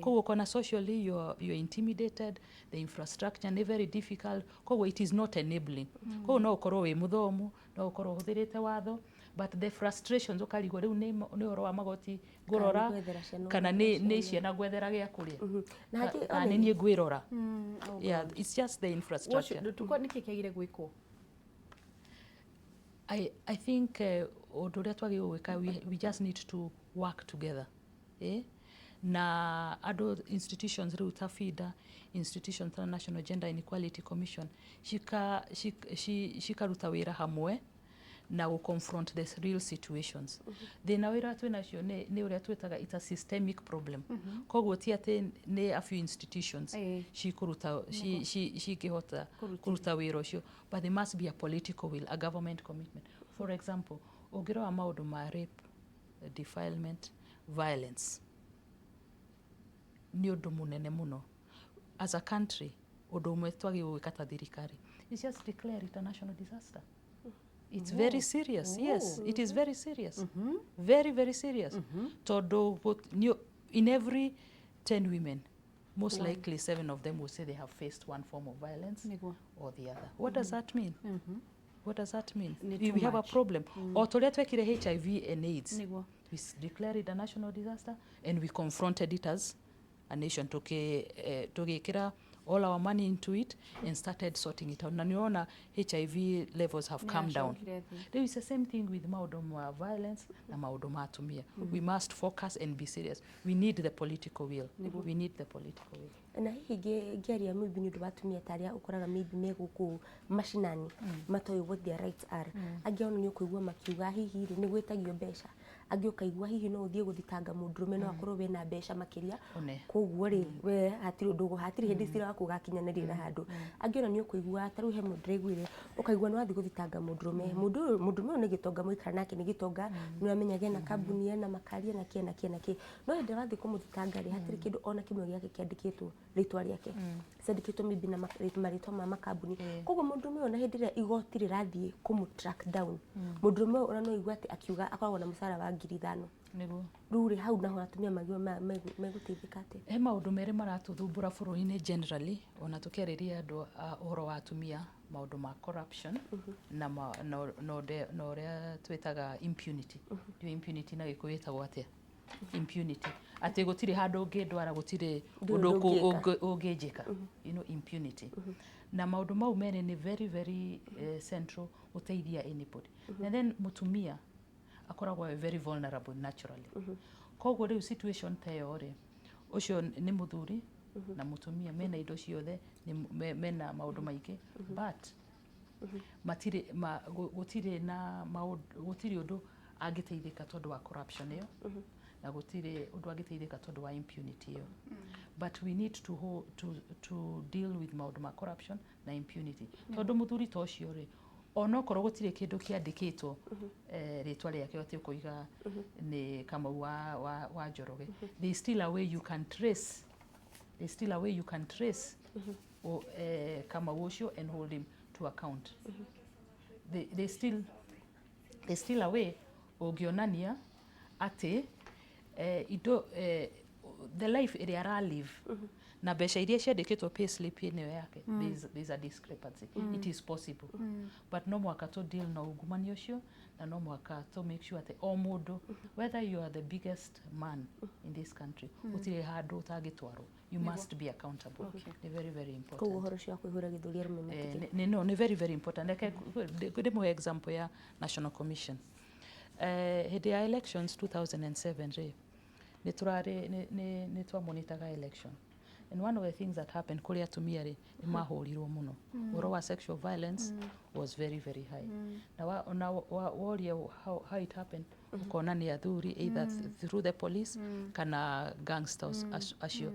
Koguo ũkona socially you're intimidated, the infrastructure nĩ very difficult, koguo it is not enabling. Koguo no ũkorwo wĩ mũthomu, no ũkorwo ũhũthĩrĩte watho, but the frustrations, ũkarigwo rĩu nĩ ũhoro wa magoti ngũrora Kana nĩ gwethera ciana kana ũhoro nĩ ciana gwethera gĩa kũrĩa, Na hangĩ kana ona nĩ niĩ ngwĩrora. Yeah, it's just the infrastructure. Nĩkĩ kĩagire gwĩkwo? I think ũndũ ũrĩa twagĩrĩirwo gwĩka, we just need to work together, eh? Na andũ, institutions rĩu ta FIDA, institutions ta National Gender Inequality Commission, cikaruta wĩra hamwe na gũ confront the real situations. Thĩna wĩra twĩ nacio nĩ ũrĩa twĩtaga it's a systemic problem, koguo ti atĩ nĩ a few institutions cikũruta cingĩhota kũruta wĩra ũcio, but there must be a political will, a government commitment. For example, ũngĩrora maũndũ ma rape, defilement, violence, nĩ ũndũ mũnene mũno as a country. Ũndũ ũmwe twagĩrĩirwo gwĩka ta thirikari is just declare it a national disaster. It's very serious. Yes, it is very serious, very very serious, tondũ in every 10 women, most likely seven of them will say they have faced one form of violence or the other. What does that mean? What does that mean? Nĩ We too have a much. problem. O tũrĩa twekire HIV and AIDS, we declared it a national disaster and we confronted it as a nation, tũgĩkĩra all our money into it and started sorting it out, na nĩũrona HIV levels have come down. Nĩyacokire thĩ. Rĩu it's the same thing with maũndũ ma violence na maũndũ ma atumia. We must focus and be serious. We need the political will. We need the political will. Na hihi ngĩaria maybe nĩ ũndũ wa atumia ta arĩa ũkoraga maybe me gũkũ macinani, matoĩ what their rights are, angĩ ona nĩ ũkũigua makiuga hihi rĩ nĩ gwĩtagio mbeca. Angĩ ũkaigua hihi no ũthiĩ gũthitanga mũndũrũme no akorwo wĩna mbeca makĩria. One. Koguo rĩ, we hatirĩ ũndũ hatirĩ hĩndĩ cira waku ũgakinyanĩrĩra handũ. Angĩ ona nĩ ũkũigua, ta rĩu he mũndũ ndĩraiguire, ũkaigua nĩ wathiĩ gũthitanga mũndũrũme, mũndũrũme ũyũ nĩ gĩtonga, mũikara nake nĩ gĩtonga, nĩ ũramenya ena kambuni, ena makari, ena kĩ, ena kĩ, ena kĩ, no hĩndĩ ĩrĩa wathiĩ kũmũthitanga rĩ, hatirĩ kĩndũ ona kĩmwe gĩake kĩandĩkĩtwo rĩtwa rĩake, ciandĩkĩtwo maybe na marĩtwa ma makambuni. Koguo mũndũrũme ũyũ, ona hĩndĩ ĩrĩa igoti rĩrathiĩ kũmũ track down mũndũrũme ũyũ, ona no igue atĩ akiuga akoragwo na mũcara wa 5,000. Rĩu rĩ, hau naho atumia megũteithĩka atĩa? He maũndũ merĩ maratũthumbũra bũrũri-inĩ generally, ona tũkĩarĩria andũ a ũhoro wa atumia, maũndũ ma corruption na ũrĩa twĩtaga impunity. Ndiũĩ impunity na Gĩkũyũ ĩtagwo atĩa. Impunity, atĩ gũtirĩ handũ ũngĩndwara, gũtirĩ ndũrĩ ũndũ ũndũ ũngĩka. Ũngĩnjĩka, impunity. Na maũndũ mau merĩ nĩ very very central gũteithia anybody. And then mũtumia akoragwo e very vulnerable naturally. Koguo rĩu situation ta ĩyo rĩ, ũcio nĩ mũthuri na mũtumia mena indo ciothe, mena maũndũ maingĩ, but matirĩ gũtirĩ na maũndũ, gũtirĩ ũndũ angĩteithĩka tondũ wa corruption ĩyo, na gũtirĩ ũndũ angĩteithĩka tondũ wa impunity ĩyo. But we need to deal with maũndũ ma corruption na impunity, tondũ mũthuri ta ũcio rĩ, onokorwo gũtirĩ kĩndũ kĩandĩkĩtwo rĩtwa rĩake atĩ ũkoiga nĩ Kamau wa Njoroge, there is still a way you can trace, there is still a way you can trace Kamau ũcio and hold him to account. There's still a way ũngĩonania atĩ indo, the life ĩrĩa ara live na mbeca iria ciandĩkĩtwo payslip ĩno yake, there is a discrepancy. It is possible, but no mũhaka to deal na ungumania ũcio, na no mũhaka to make sure atĩ o mũndũ, whether you are the biggest man in this country, gũtirĩ handũ ũtangĩtwarwo. You must be accountable. Nĩ very very important. Koguo ũhoro ũcio wa kwĩhũra gĩthũri arũme matige. Nĩ no nĩ very very important. Reke ndĩmũhe example ya National Commission. Hĩndĩ ya elections 2007 rĩ, nĩ tũrarĩ nĩ twamonitaga election, and one of the things that happened kũrĩ atumia rĩ, nĩ mahũrirwo mũno. Ũhoro wa sexual violence was very very high. Na woria how it happened, ũkona nĩ athuri, either through the police kana gangsters acio.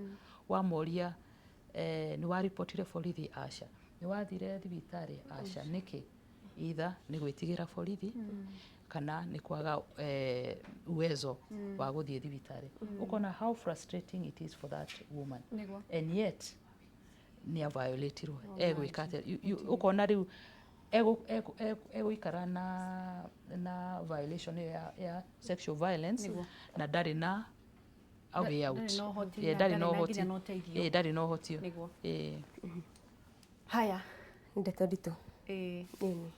Wamoria, nĩ waripotire borithi? Aca. Nĩ wathire thibitarĩ? Aca. Nĩkĩ? Either nĩ gwĩtigĩra borithi kana nĩ kwaga uwezo wa gũthiĩ thibitarĩ. Ũkona how frustrating it is for that woman, and yet nĩ avioletirwo. Egwĩka atĩa? Ũkona rĩu egũikara na violation ĩyo ya sexual violence na ndarĩ na a way out. Ndarĩ na ũhoti na na ndarĩ na ndarĩ na ũhoti. nginya na ũteithio. Ndarĩ na ũhoti. Haya. Nĩ ndeto nditũ. Ĩni.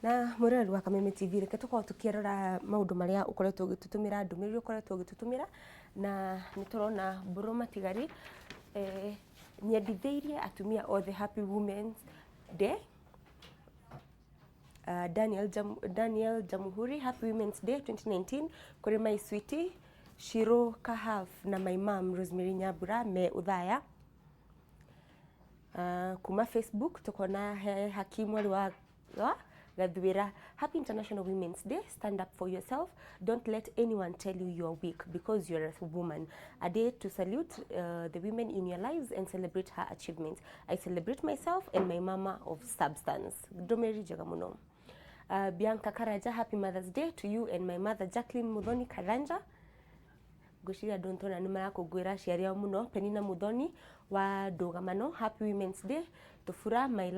Na mwĩroreri wa Kameme TV, reke tũkorwo tũkĩrora maũndũ marĩa ũkoretwo ũgĩtũtũmĩra, ndũmĩrĩri ũkoretwo ũgĩtũtũmĩra, na nĩ tũrona Mbũrũ Matigari, nyendithĩirie atumia othe Happy Women's Day. Daniel Jamuhuri, Happy Women's Day 2019 kũrĩ my sweetie Shiro Kahaf na my mom Rosemary Nyambura me Uthaya. Kuma Facebook tukona he Hakimu mwarĩ wa Gathwira, Happy International Women's Day. Stand up for yourself. Don't let anyone tell you you're weak because you're a woman. A day to salute the women in your lives and celebrate her achievements. I celebrate myself and my mama of substance. Ndũmĩrĩri njega mũno. Bianca Karaja, Happy Mother's Day to you and my mother Jacqueline Muthoni Karanja. Ngwĩciria andũ ntona nĩ marakũngũĩra aciari ao mũno. Penina Muthoni wa Ndũgamano, Happy Women's Day Tũbura, my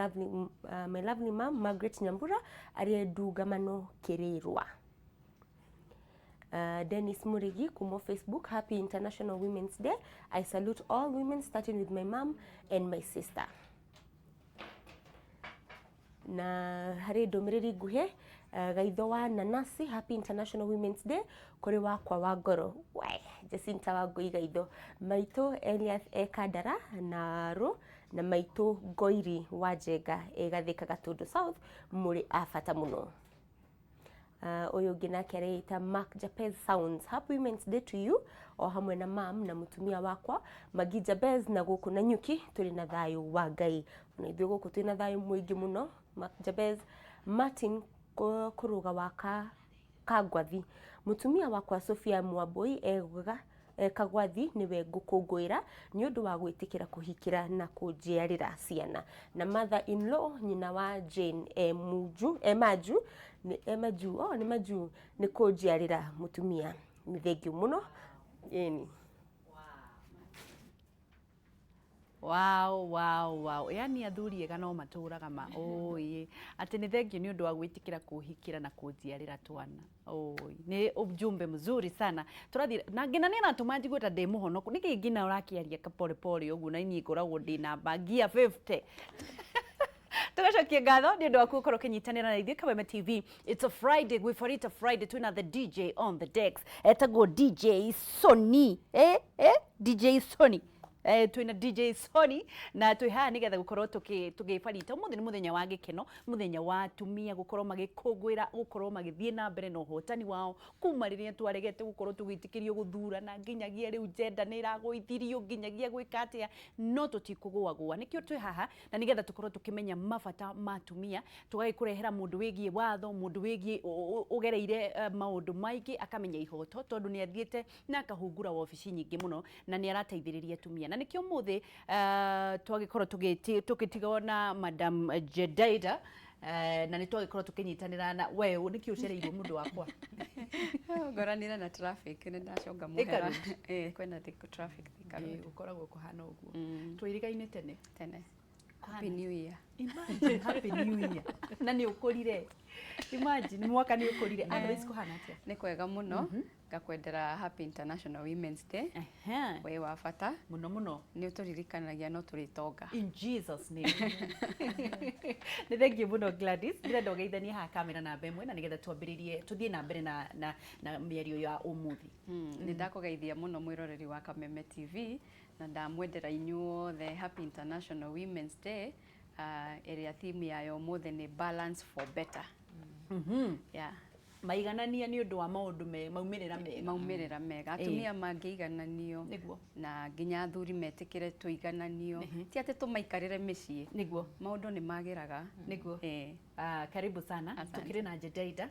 lovely mom Margaret Nyambura arĩ Ndũgamano Kĩrĩrwa. Dennis Murigi kuma Facebook, Happy International Women's Day. I salute all women, starting with my mom and my sister. Na harĩ ndũmĩrĩri nguhĩ, Gaitho wa Nanasi, Happy International Women's Day kũrĩ wakwa wa ngoro we Jacinta wa Ngũi Gaitho, maitũ Elias e Kandara na rũ na maitũ Ngoiri wa Njenga e Gathĩka Gatũndũ South, mũrĩ a bata mũno. Ũyũ ũngĩ nake areita Mark Japez Sounds, Happy Women's Day to you o hamwe na mam na mũtumia wakwa Magi Jabez, na gũkũ na nyuki tũrĩ na thayũ wa Ngai. Ona ithuĩ gũkũ twĩ na thayũ mũingĩ mũno. Mark Jabez. Martin kũrũga wa Kangwathi. Mũtumia wakwa Sofia Mwambui ega Kagwathi nĩwe ngũkũngũĩra nĩ ũndũ wa gwĩtĩkĩra kũhikĩra na kũnjiarĩra ciana. Na mother in law nyina wa Jane e Munju, e Manju, nĩ e Maju, oh nĩ Maju, nĩ kũnjiarĩra mũtumia. Nĩ thengiũ mũno. Ĩni. Wow, wow, wow. Yani athuri ega no matũraga ma. Oi. Atĩ nĩ thengiũ nĩ ũndũ wa gwĩtĩkĩra kũhikĩra na kũnjiarĩra twana. Oi. Nĩ ujumbe mzuri sana. Tũrathiĩ na ngina nĩ aratũma njigue ta ndĩ mũhonoku. Nĩkĩ ngina ũrakĩaria kapole pole ũguo na niĩ ngoragwo ndĩ na bangia 50. Tugacokia ngatho nĩ ũndũ waku gũkorwo ũkĩnyitanĩra na ithuĩ Kameme TV. It's a Friday, we for it a Friday, twĩna the DJ on the decks. Etagwo DJ Sony. Eh, eh, DJ Sony. Eh, twĩna DJ Sony na twĩ haha nĩgetha gũkorwo tũgĩbarita. Ũmũthĩ nĩ mũthenya wa gĩkeno, mũthenya wa atumia gũkorwo magĩkũngũĩra gũkorwo magĩthiĩ na mbere na ũhotani wao kuma rĩrĩa twaregete gũkorwo tũgĩtĩkĩrio gũthurana nginyagia rĩu gender nĩ ĩragũithirio nginyagia gwĩka atĩa, no tũtikũgũagũa. Nĩkĩo twĩ haha na nĩgetha tũkorwo tũkĩmenya mabata ma atumia, tũgagĩkũrehera mũndũ wĩgiĩ watho, mũndũ wĩgiĩ ũgereire maũndũ maingĩ akamenya ihoto, tondũ nĩ athiĩte na akahungura wabici nyingĩ mũno na nĩ arateithĩrĩria atumia. Na nĩkĩo ũmũthĩ twagĩkorwo tũgĩtigwo na Madam Jedaida, na nĩ twagĩkorwo tũkĩnyitanĩra na we. Nĩkĩ ũcereirwo mũndũ wakwa? Ngoranire na traffic, nĩ ndaconga Thika mũhera. Road? Eh, kwĩna traffic Thika Road. Gũkoragwo kũhana ũguo. Twĩrĩgaine tene. Tene. Happy New Year. Imagine, Happy New Year. Na nĩ ũkũrire. Imagine, mwaka nĩ ũkũrire. Otherwise kũhana atĩa? Nĩ kwega mũno. Ngakwendera Happy International Women's Day. We wa bata. Mũno mũno. Nĩ ũtũririkanagia no tũrĩtonga. In Jesus name. Nĩ thengiũ mũno Gladys. Ndĩrenda ũgeithanie haha kamera namba 1 na nĩgetha twambĩrĩrie tũthiĩ na mbere na mĩario ya ũmũthĩ. Nĩ ndakũgeithia mũno mwĩroreri wa Kameme TV na ndamwendera inyuothe Happy International Women's Day, ĩrĩa theme yayo ũmũthĩ nĩ balance for better. Yeah. Maiganania nĩ ũndũ wa maũndũ me maumĩrĩra mega. Maumĩrĩra mega. Atumia mangĩigananio na nginya athuri metĩkĩre tũigananio, ti atĩ tũmaikarĩre mĩciĩ, maũndũ nĩ magĩraga. Nĩguo. Karibu sana. Asante. Tukĩrĩ na Jedaida,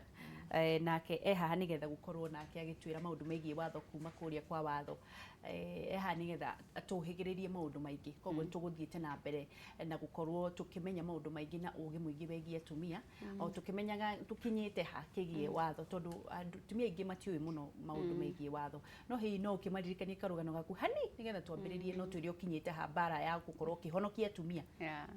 nake e haha nĩgetha gũkorwo nake agĩtwĩra maũndũ megiĩ watho kuma kũrĩa kwa watho. E haha nĩgetha atũhĩgĩrĩrie maũndũ maingĩ, koguo nĩtũgũthiĩte na mbere na gũkorwo tũkĩmenya maũndũ maingĩ na ũgĩ mũingĩ wĩgiĩ atumia, o tũkĩmenyaga tũkinyĩte ha kĩgiĩ watho, tondũ atumia aingĩ matiũĩ mũno maũndũ megiĩ watho. No hihi no ũkĩmaririkanie karũgano gaku hani nĩgetha twambĩrĩrie, no twĩre ũkinyĩte ha mbara ya gũkorwo ũkĩhonokia atumia. Yeah.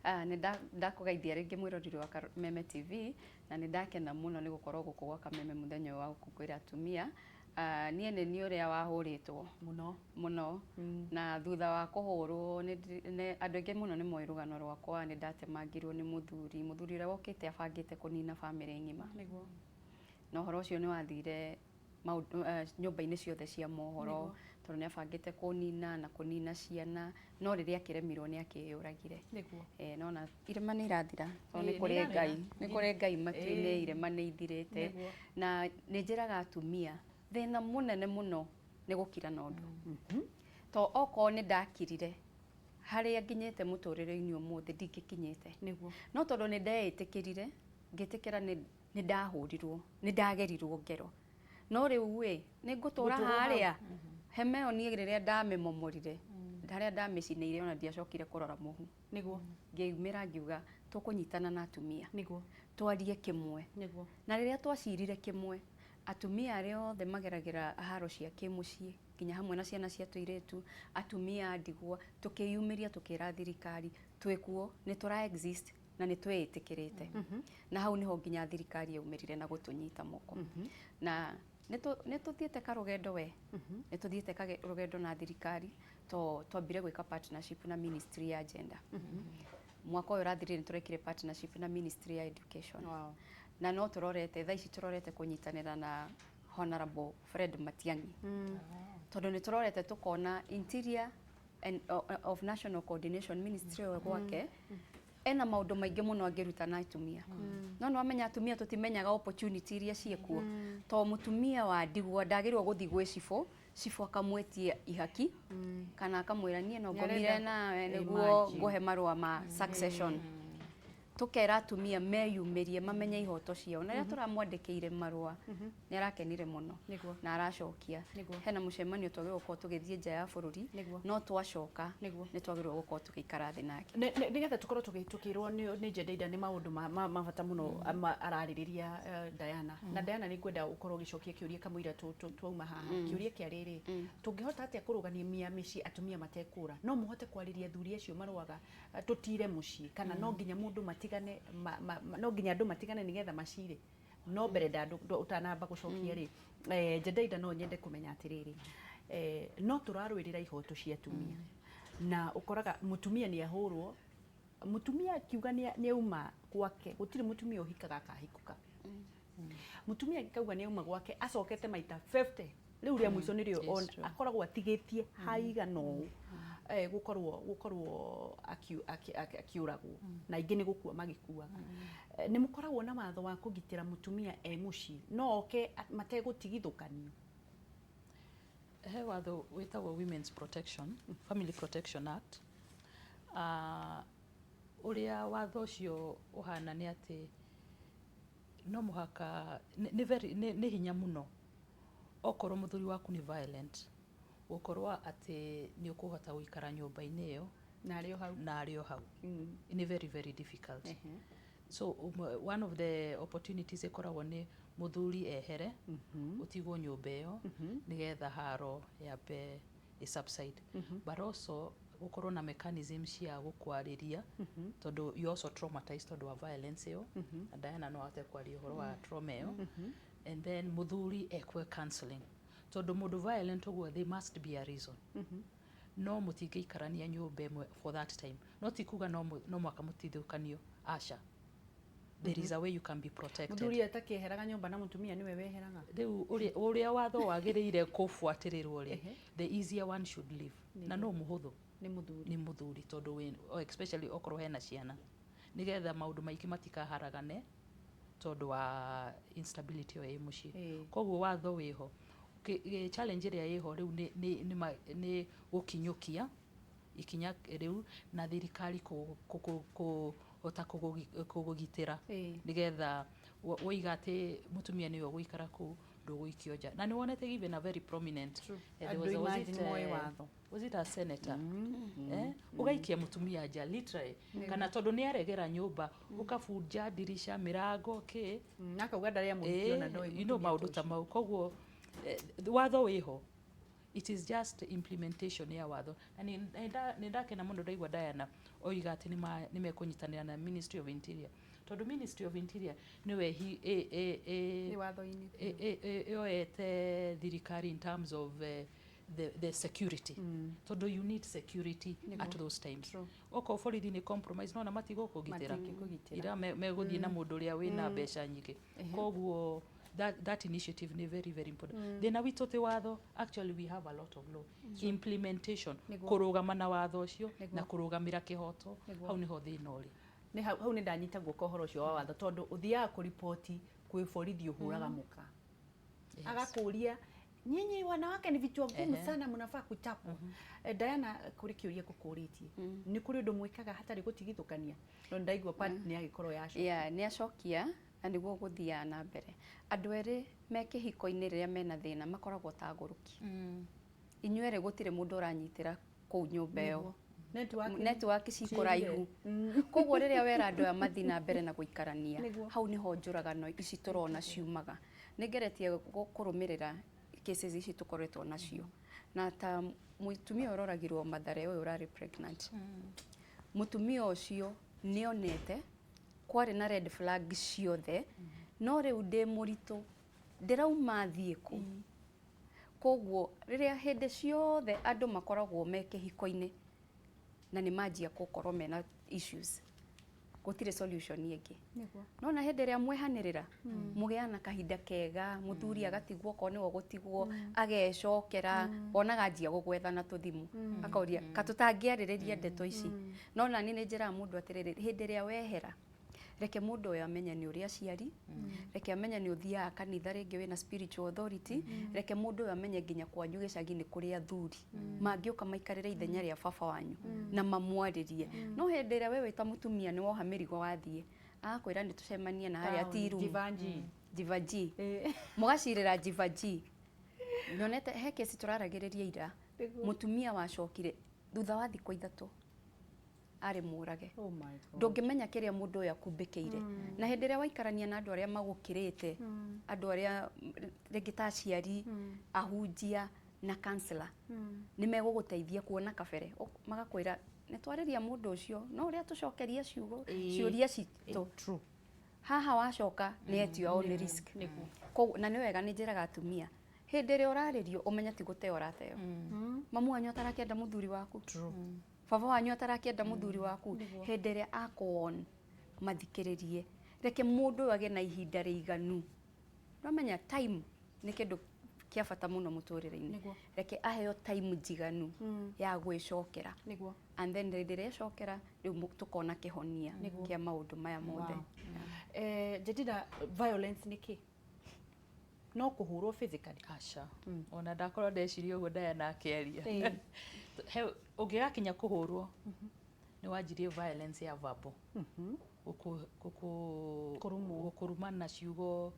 Nĩ ndakũgeithia rĩngĩ mwĩroreri wa Kameme TV, na nĩ ndakena mũno nĩ gũkorwo gũkũ gwa Kameme mũthenya ũyũ wa gũkũngũĩra atumia. Niĩ nĩ niĩ ũrĩa wahũrĩtwo mũno mũno, na thutha wa kũhũrwo andũ aingĩ mũno nĩ moĩ rũgano rwakwa. Nĩ ndatemangirwo nĩ mũthuri ũrĩa wokĩte abangĩte kũnina bamĩrĩ ng'ima. Na ũhoro ũcio nĩ wathire nyũmba-inĩ ciothe cia mohoro, tondũ nĩ abangĩte kũnina na kũnina ciana, no rĩrĩa akĩremirwo nĩ akĩyũragire. Nona irema nĩ irathira, tondũ nĩ kũrĩ Ngai, nĩ kũrĩ Ngai matu-inĩ, irema nĩ ithirĩte. Na nĩ njĩraga atumia thĩna mũnene mũno nĩ gũkira na ũndũ. To okorwo nĩ ndakirire harĩa nginyĩte mũtũrĩre-inĩ ũmũthĩ ndingĩkinyĩte. No tondũ nĩ ndeĩtĩkĩrire, ngĩtĩkĩra nĩ ndahũrirwo, nĩ ndagerirwo ngero. No rĩu ĩ, nĩ ngũtũra harĩa hema ĩyo niĩ rĩrĩa ndamĩmomorire, harĩa ndamĩcinĩire ona ndiacokire kũrora mũhu. Ngĩumĩra ngiuga tũkũnyitana na atumia. Twarie kĩmwe. Na rĩrĩa twacirire kĩmwe, atumia arĩa othe mageragĩra haro cia kĩmũciĩ, nginya hamwe na ciana cia tũirĩtu, atumia a ndigwa, tũkĩyumĩria tũkĩra thirikari twĩkuo, nĩ tũra exist na nĩ twĩĩtĩkĩrĩte. Na hau nĩho nginya thirikari yaumĩrire na gũtũnyita moko. Na nĩ tũthiĩte karũgendo we, nĩ tũthiĩte karũgendo na thirikari, to twambire gwĩka partnership na Ministry ya Gender. Mwaka ũyũ ũrathirire nĩ tũrekire partnership na Ministry ya Education. Na no tũrorete, thaa ici tũrorete kũnyitanĩra na Honorable Fred Matiang'i. Tondũ nĩ tũrorete tũkona Interior and of National Coordination Ministry ĩyo gwake, ena maũndũ maingĩ mũno angĩruta na atumia. No nĩ wamenya atumia tũtimenyaga opportunity iria ciĩkuo. To mũtumia wa ndigwa ndagĩrĩirwo gũthiĩ gwĩ cibũ, cibũ akamwĩtia ihaki, kana akamwĩra niĩ no ngomire nawe nĩguo ngũhe marũa ma succession. Tukera atumia meyumĩrie, mamenye ihoto ciao, na rĩrĩa tũramwandĩkĩire marũa nĩ arakenire mũno na aracokia. Hena mũcemanio twagĩrĩirwo gũkorwo tũgĩthiĩ nja ya bũrũri, no twacoka nĩ twagĩrĩirwo gũkorwo tũgĩikara thĩ nake. Nĩgetha tũkorwo tũkĩrwo nĩ Jendeida nĩ maũndũ ma bata mũno ararĩrĩria Diana. Na Diana, nĩ ngwenda ũkorwo ũgĩcokia kĩũria kamũira twauma haha. Kĩũria kĩa rĩrĩ, tũngĩhota atĩa kũrũgamia mĩciĩ atumia matekũra? No mũhote kwarĩria athuri acio marũaga tũtire mũciĩ, kana no nginya mũndũ matigane no nginya andũ matigane nĩgetha macire? No mbere ũtanamba gũcokia rĩ, Jendeida, no nyende kũmenya atĩrĩrĩ, no tũrarũĩrĩra ihoto cia atumia na ũkoraga mũtumia nĩ ahũrwo, mũtumia akiuga nĩ auma gwake. Gũtirĩ mũtumia ũhikaga akahikũka. Mũtumia angĩkauga nĩ auma gwake, acokete maita 50, rĩu rĩa mũico nĩrĩo akoragwo atigĩtie haigana ũũ gũkorwo akiũragwo, na aingĩ nĩ gũkua magĩkuaga. Nĩ mũkoragwo na watho wa kũgitĩra mũtumia e mũciĩ, no oke mategũtigithũkanio? He watho wĩtagwo Women's Protection, Family Protection Act. Ũrĩa watho ũcio ũhana nĩ atĩ no mũhaka nĩ hinya mũno okorwo mũthuri waku nĩ violent gũkorwo atĩ nĩ ũkũhota gũikara nyũmba-inĩ ĩyo na arĩ o hau. Na arĩ o hau. Nĩ very very difficult. So one of the opportunities ĩkoragwo nĩ mũthuri ehere, ũtigwo nyũmba ĩyo nĩgetha haro yambe ĩ subside, but also gũkorwo na mechanism cia gũkwarĩria, tondũ you also traumatized tondũ wa violence ĩyo, na Diana no ahote kwaria ũhoro wa trauma ĩyo. And then mũthuri ekwe counseling, tondũ mũndũ violent ũguo, there must be a reason. No mũtingĩikarania nyũmba ĩmwe for that time. No ti kuga no mũhaka mũtithũkanio, aca. There is a way you can be protected. Mũthuri atakĩeheraga nyũmba na mũtumia nĩwe weheraga? Rĩu ũrĩa watho wagĩrĩire kũbuatĩrĩrwo rĩ, the easier one should leave, na no mũhũthũ. Nĩ mũthuri. Nĩ mũthuri, tondũ oh, especially okorwo hena ciana, nĩgetha maũndũ maingĩ matikaharagane tondũ wa instability ĩyo ĩ mũciĩ. Koguo watho wĩho. Challenge ĩrĩa ĩho rĩu nĩ gũkinyũkia ikinya rĩu na thirikari kũhota kũgũgitĩra, nĩgetha woiga atĩ mũtumia nĩwe ũgũikara kũu, ndũgũikio nja. Na nĩ wonete even a very prominent there Andũ was a- was imagine it, moĩ watho. Was it a senator, ũgaikia mũtumia nja literally, kana tondũ nĩ aregera nyũmba, ũkabunja ndirisha, mĩrango, kĩ. Na akauga ndarĩ amũhikia ona ndoĩ mũtumia maũndũ ta ũcio. Mau. Koguo watho wĩho, it is just implementation ya watho. Na nĩ ndakena mũno ndaigua Diana oiga atĩ nĩ mekũnyitanĩra na Ministry of Interior, tondũ Ministry of Interior nĩwe Nĩ watho-inĩ. Yoete thirikari in terms of the security, tondũ you need security at those times. Okorwo borithi nĩ compromise, nona matigũkũgitĩra. Matingĩkũgitĩra. Ira megũthiĩ na mũndũ ũrĩa wĩna mbeca nyingĩ. Koguo that initiative nĩ very very important. Thĩna witũ ti watho. Actually, we have a lot of law. Implementation, kũrũgama na watho ũcio na kũrũgamĩra kĩhoto, hau nĩho thĩna ũrĩ. Nĩ hau nĩ ndanyita guoko ũhoro ũcio wa watho, tondũ ũthiaga kũriboti kwĩ borithi ũhũraga mũka, agakũria, "Nyinyi wanawake ni vichwa ngumu sana, mnafaa kuchapwa." Diana, kũrĩ kĩũria ngũkũrĩtie. Nĩ kũrĩ ũndũ mwĩkaga hatarĩ gũtigithũkania? No ndaigua part nĩ agĩkorwo yacokia. Yeah, nĩ acokia, na nĩguo gũthiaga na mbere. Andũ erĩ me kĩhiko-inĩ, rĩrĩa mena thĩna, makoragwo ta agũrũki. Inyuerĩ gũtirĩ mũndũ ũranyitĩra kũu nyũmba ĩyo. Network Network cikũraihu, koguo rĩrĩa wera andũ aya mathiĩ na mbere na gũikarania, hau nĩho njũragano ici tũrona ciumaga. Nĩ ngeretie kũrũmĩrĩra cases ici tũkoretwo nacio, na ta mũtumia ũroragirwo Mathare, ũyũ ũrarĩ pregnant, mũtumia ũcio nĩonete kwarĩ na red flag ciothe, no rĩu ndĩ mũritũ, ndĩrauma thiĩ kũ? Koguo rĩrĩa hĩndĩ ciothe andũ makoragwo me kĩhiko-inĩ na nĩ manjia gũkorwo mena issues, gũtirĩ solution ĩngĩ. Nona hĩndĩ ĩrĩa mwehanĩrĩra, mũgĩaga na kahinda kega, mũthuri agatigwo okorwo nĩwe ũgũtigwo, agecokera, wonaga anjia gũgwetha na tũthimũ, akoria ka tũtangĩarĩrĩria ndeto ici. No nani nĩ njĩraga mũndũ atĩrĩrĩ, hĩndĩ ĩrĩa wehera, Reke mũndũ ũyũ amenye nĩ ũrĩ aciari, reke amenye nĩ ũthiaga kanitha rĩngĩ wĩna spiritual authority, reke mũndũ ũyũ amenye nginya kwanyu gĩcagi nĩ kũrĩ athuri mangĩũka maikarĩre ithenya rĩa baba wanyu na mamwarĩrie. No hĩndĩ ĩrĩa we wĩ ta mũtumia nĩ woha mĩrigo wathiĩ, agakwĩra nĩ tũcemanie na harĩa tea room. Jivanji. Jivaji. Mũgacirĩra Jivaji. Nyonete he kesi tũraragĩrĩria ira, mũtumia wacokire thutha wa thikũ 3 arĩ mũrage. Oh my God. Ndũngĩmenya kĩrĩa mũndũ ũyũ akumbĩkĩire. Na hĩndĩ ĩrĩa waikarania na andũ arĩa magũkĩrĩte, andũ arĩa rĩngĩ ta aciari, ahunjia na counselor, nĩ megũgũteithia kuona kabere. Magakwĩra nĩ twarĩria mũndũ ũcio, no ũrĩa tũcokeria ciugo, ciũria citũ. True. Haha wacoka nĩ at your own risk. Koguo na nĩ wega nĩ njĩraga atumia, hĩndĩ ĩrĩa ũrarĩrio ũmenye ti gũteo ũrateo. Mamu wanyu atarakĩenda mũthuri waku. True. Baba wanyu atarakĩenda mũthuri waku. Hĩndĩ ĩrĩa akũon mathikĩrĩrie. Reke mũndũ ũyũ agĩe na ihinda rĩiganu. Ũramenya time nĩ kĩndũ kĩa bata mũno mũtũrĩre-inĩ. Reke aheo time njiganu ya gwĩcokera. And then hĩndĩ ĩrĩa ecokera rĩu tũkona kĩhonia kĩa maũndũ maya mothe. Jedida, violence nĩ kĩ? No kũhũrwo physically? Aca. Ona ndakorwo ndeciria ũguo Diana akĩaria. He ũngĩgakinya kũhũrwo nĩ wanjirie violence ya verbal. Gũkũruma na ciugo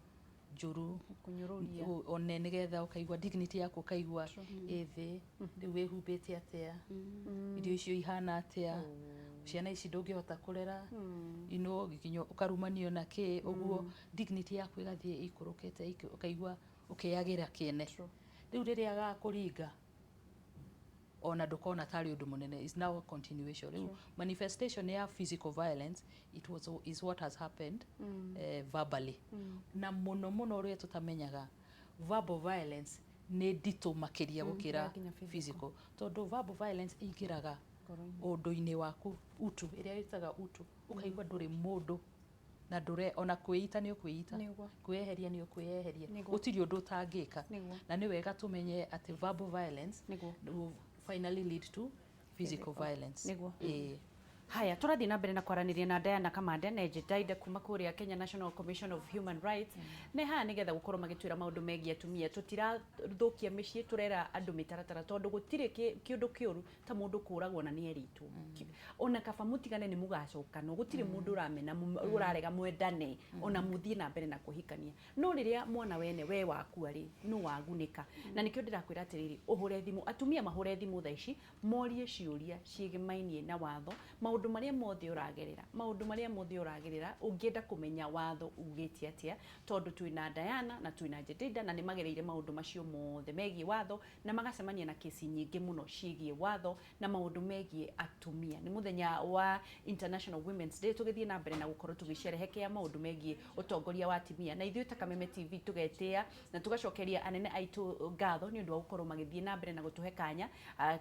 njũru, Kũnyũrũria. One nĩgetha ũkaigua dignity yaku ũkaigua ĩ thĩ, rĩu wĩhumbĩte atĩa, irio icio ihana atĩa, ciana ici ndũngĩhota kũrera, you know, nginya ũkarumanio na kĩ, ũguo dignity yaku ĩgathiĩ ĩikũrũkĩte, ũkaigua ũkĩyagĩra kĩene. Rĩu rĩrĩa agakũringa ona ndũkona tarĩ ũndũ mũnene, is now a continuation. Rĩu manifestation ya physical violence it was is what has happened verbally. Na mũno mũno ũrĩa tũtamenyaga, verbal violence nĩ nditũ makĩria gũkĩra nginya physical. physical, tondũ verbal violence ĩingĩraga ũndũ-inĩ waku, utu ĩrĩa ĩtaga utu, ũkaigua ndũrĩ mũndũ na ndũre ona kwĩita nĩ ũkwĩita, kwĩyeheria nĩ ũkwĩyeheria, gũtirĩ ũndũ ũtangĩka. Na nĩ wega tũmenye atĩ verbal violence will finally lead to physical violence. Haya, tũrathiĩ na mbere na kwaranĩria na Diana Kamande na Jedida kuma kũrĩa Kenya National Commission of Human Rights. Nĩ haha nĩgetha gũkorwo magĩtwĩra maũndũ megiĩ atumia. Tũtirathũkia mĩciĩ, tũrera andũ mĩtaratara, tondũ gũtirĩ kĩũndũ kĩũru ta mũndũ kũragwo na nĩ erĩtwo. Ona kaba mũtigane nĩ mũgacokana, gũtirĩ mũndũ ũramena, ũrarega mwendane, ona mũthiĩ na mbere na kũhikania. No rĩrĩa mwana wene we wakua rĩ, nũ wagunĩka? Na nĩkĩo ndĩrakwĩra atĩrĩrĩ, ũhũre thimũ, atumia mahũre thimũ thaa ici, morie ciũria ciĩgĩmainie na watho, maũndũ marĩa mothe ũragerera, maũndũ marĩa mothe ũragerera, ũngĩenda kũmenya watho ugĩte atĩa, tondũ twĩna Diana na twĩna Jedida na nĩ magereire maũndũ macio mothe megiĩ watho na magacemania na kesi nyingĩ mũno ciĩgiĩ watho na maũndũ megiĩ atumia. Nĩ mũthenya wa International Women's Day, tũgĩthiĩ na mbere na gũkorwo tũgĩcerehekea maũndũ megiĩ ũtongoria wa atumia, na ithuĩ ta Kameme TV tũgetĩa na tũgacokeria anene aitũ ngatho nĩ ũndũ wa gũkorwo magĩthiĩ na mbere na gũtũhe kanya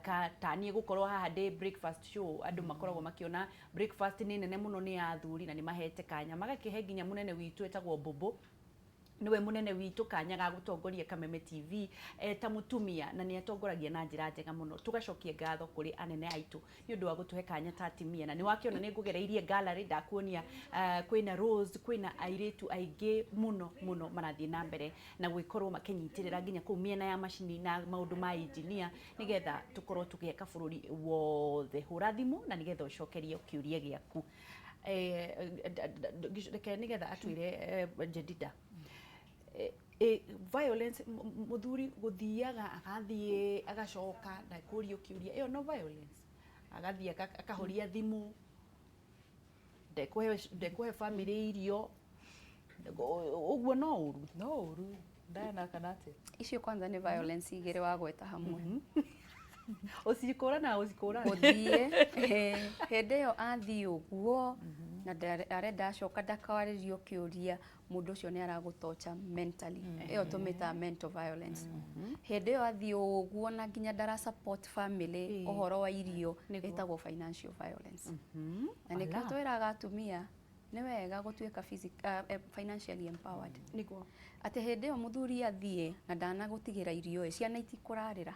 ka ta niĩ gũkorwo haha ndĩ breakfast show. Andũ makoragwo makĩona breakfast nĩ nene mũno, nĩ ya athuri, na nĩ mahete kanya magakĩhe nginya mũnene witũ etagwo Bobo, niwe munene witũ kanya ga gutongoria Kameme TV ta mutumia, na nĩ atongoragia na njĩra njega mũno. Tugacokia ngatho kũrĩ anene aitũ nĩ ũndũ wa gũtũhe kanya ta atumia. Na nĩ wakĩona nĩ ngũgereirie gallery, ndakuonia kwĩna Rose, kwĩna airĩtu aingĩ mũno mũno marathiĩ na mbere na gwĩkorwo makĩnyitĩrĩra nginya kũu mĩena ya macini na maũndũ ma engineer, nĩgetha tũkorwo tũgĩaka bũrũri wothe. Hũra thimũ na nĩgetha ũcokerio kĩũria gĩaku. Reke nĩgetha atwĩre Jedida. Violence, mũthuri gũthiaga agathiĩ agacoka na kũrio kĩũria, ĩyo no violence. Agathiĩ akahoria thimũ, ndekũhe family irio, ũguo no ũru. No ũru. Diana kana atĩa? Icio kwanza nĩ violence igĩrĩ wagweta hamwe. Ũcikũrana, ũcikũrana. Gũthiĩ, hĩndĩ ĩyo athiĩ ũguo na arenda acoka ndakarĩrio kĩũria, mũndũ ũcio nĩ aragũtocha mentally. Ĩyo tũmĩtaga mental violence. Hĩndĩ ĩyo athiĩ ũguo na nginya ndara support family ũhoro wa irio, ĩtagwo financial violence. Na nĩkĩo twĩraga atumia nĩ wega gũtuĩka financially empowered. Atĩ hĩndĩ ĩyo mũthuri athiĩ na ndanagũtigĩra irio ĩ, ciana itikũrarĩra.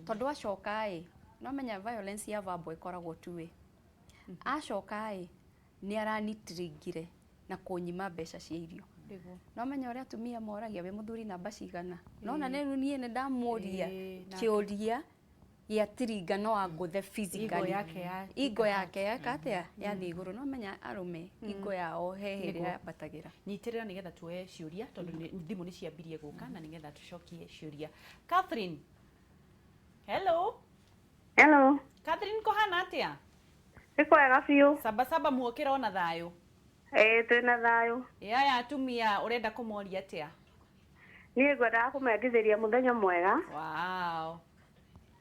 Tondũ acoka ĩ, no menya violence ya verbal ĩkoragwo two way. Acoka ĩ, nĩ aranitrigire Na kũnyima mbeca cia irio. Nĩguo. No menya ũrĩa atumia moragia, wĩ mũthuri namba cigana? Nona nĩ rĩu niĩ nĩ ndamũria kĩũria gĩa tiringa no angũthe physically. Ego yake ya Ego yake yeka atĩa? Yathiĩ igũrũ. No menya arũme ego yao he hĩrĩa Nĩguo. Yambatagĩra. Nyitĩrĩra nĩgetha tuoe ciũria, tondũ thimũ nĩ ciambirie gũka, na nĩgetha tũcokie ciũria. Catherine, hello. Hello. Catherine, kũhana atĩa? Nĩ kwega biũ. Sabasaba, muokĩra ona thayũ? Ĩĩ, twĩna thayũ. Ĩ aya atumia ũrenda kũmoria atĩa? Niĩ ngwendaga kũmendithĩria mũthenya mwega.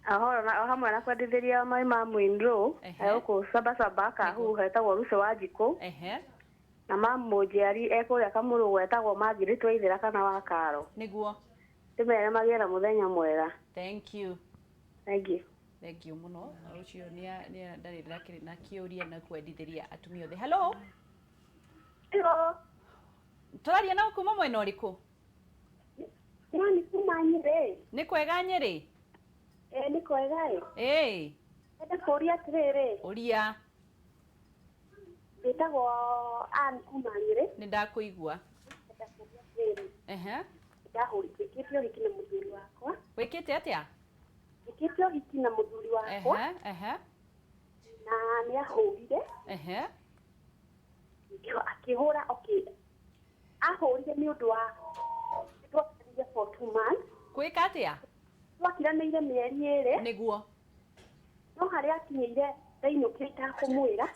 O hamwe na kwendithĩria my mum in law gũkũ Sabasaba Kahu, hetagwo Ruco wa Njikũ, na mamu mũnjiari ekũrĩa Kamũrũgũ, etagwo Margaret Waithĩra kana wa Karo. Ndĩmere magĩe na mũthenya mwega. Thank you. Thank you. Thank you mũno. Ũcio nĩ ndarĩ ndakĩrĩ na kĩũria na kwendithĩria atumia othe. Hello. Hello. Tũraria nao kuma mwena ũrĩkũ? Nĩ kuma Nyĩrĩ. Nĩ kwega Nyĩrĩ? Ĩĩ, nĩ kwega ĩ. Ĩĩ. Ndenda kũũria atĩrĩrĩ. Ũria. Njĩtagwo Ann kuma Nyĩrĩ. Nĩ ndakũigua. Ndenda kũũria atĩrĩrĩ. Ndahũrĩkĩte ũhiki na mũthuri wakwa. Wĩkĩte atĩa? Njĩkĩte ũhiki na mũthuri wakwa. Na nĩ ahũrire. Akĩhũra, okay. Ahũrire nĩ ũndũ wa twakiranĩire for 2 months. Gwĩka atĩa? Twakiranĩire mĩeri 2. No harĩa akinyĩire ndainũkire itakũmwĩra.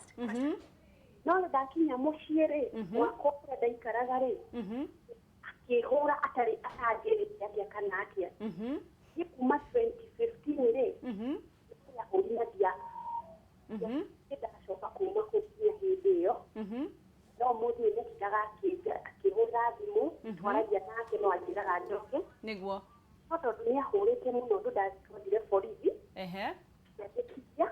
No ndakinya mũciĩ rĩ, mwaka ũrĩa ndaikaraga rĩ, akĩhũra atarĩ atanjĩrĩte atĩa kana atĩa. Niĩ kuma 2015 rĩ, ahũri na ndia ndacoka kuma kũu nginya hĩndĩ ĩyo. No mũthĩ ũyũ nĩatindaga akĩhũra thimũ, twaragia nake no anjĩraga njoke. No tondũ nĩ ahũrĩte mũno, ũndũ ndatwarire borithi, ngĩandĩkithia,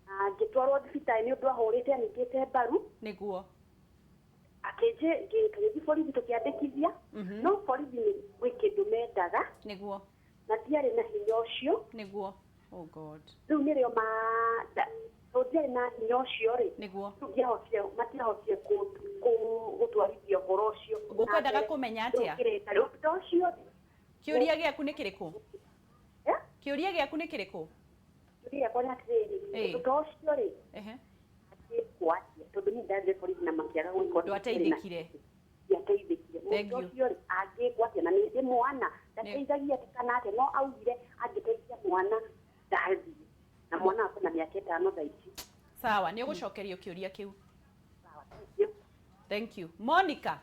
na ngĩtwarwo thibitarĩ nĩ ũndũ ahũrĩte anyitĩte mbaru. Akĩnjĩ tũgĩthiĩ borithi tũkĩandĩkithia, no borithi nĩ gwĩ kĩndũ mendaga. Na ndiarĩ na hinya ũcio. Oh God. Rĩu nĩrĩo ma tondũ ndiarĩ na hinya ũcio rĩ, rĩu ndiahotire, matiahotire gũtwarithia ũhoro ũcio. Ngũkwendaga kũmenya atĩa? Rĩu ũndũ ũcio. Kĩũria gĩaku nĩ kĩrĩkũ? Kĩũria gĩaku nĩ kĩrĩkũ? Kĩũria gĩakwa nĩ atĩrĩrĩ, ũndũ ũcio rĩ, angĩkwo atĩa? Tondũ niĩ ndathire borithi na makĩaga gwĩka ũndũ. Ndwateithĩkire. Ndiateithĩkire. Thank Mũndũ you. ũcio rĩ, angĩkwo atĩa? Na nĩ ndĩ mwana, ndateithagia atĩ kana atĩa, no augire angĩteithia mwana ndathiĩ, na mwana wakwa na mĩaka 5 thaa ici. Sawa, nĩ ũgũcokerio kĩũria kĩu. Sawa, thank you. Thank you. Monica.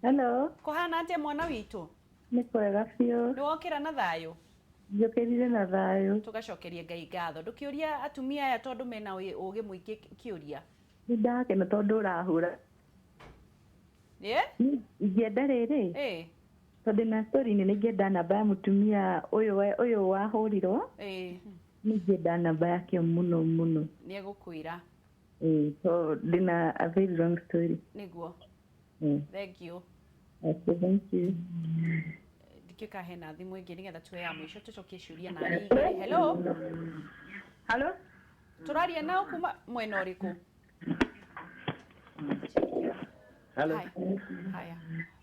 Hello. Kũhana atĩa, mwana witũ? Nĩ kwega biũ. Nĩ wokĩra na thayũ? Njũkĩrire na thayũ. Tũgacokeria Ngai ngatho. Ndũkĩũria atumia aya, tondũ mena ũgĩ mũingĩ, kĩũria. Nĩ ndakena tondũ ũrahũra. Ingĩenda rĩrĩ, tondũ na story nene, ingĩenda namba ya mũtumia ũyũ wahũrirwo. Nĩ ingĩenda namba yake mũno mũno. Nĩ egũkwĩra. Ĩĩ, so ndĩna a very long story. Thank you. Okay, thank you. Ndikĩka hena thimũ ĩngĩ nĩgetha tuoe ya mũico, tũcokie ciũria na igĩrĩ. Hello. Hello. Tũraria nao kuma mwena ũrĩkũ? Hello. Haya. Haya.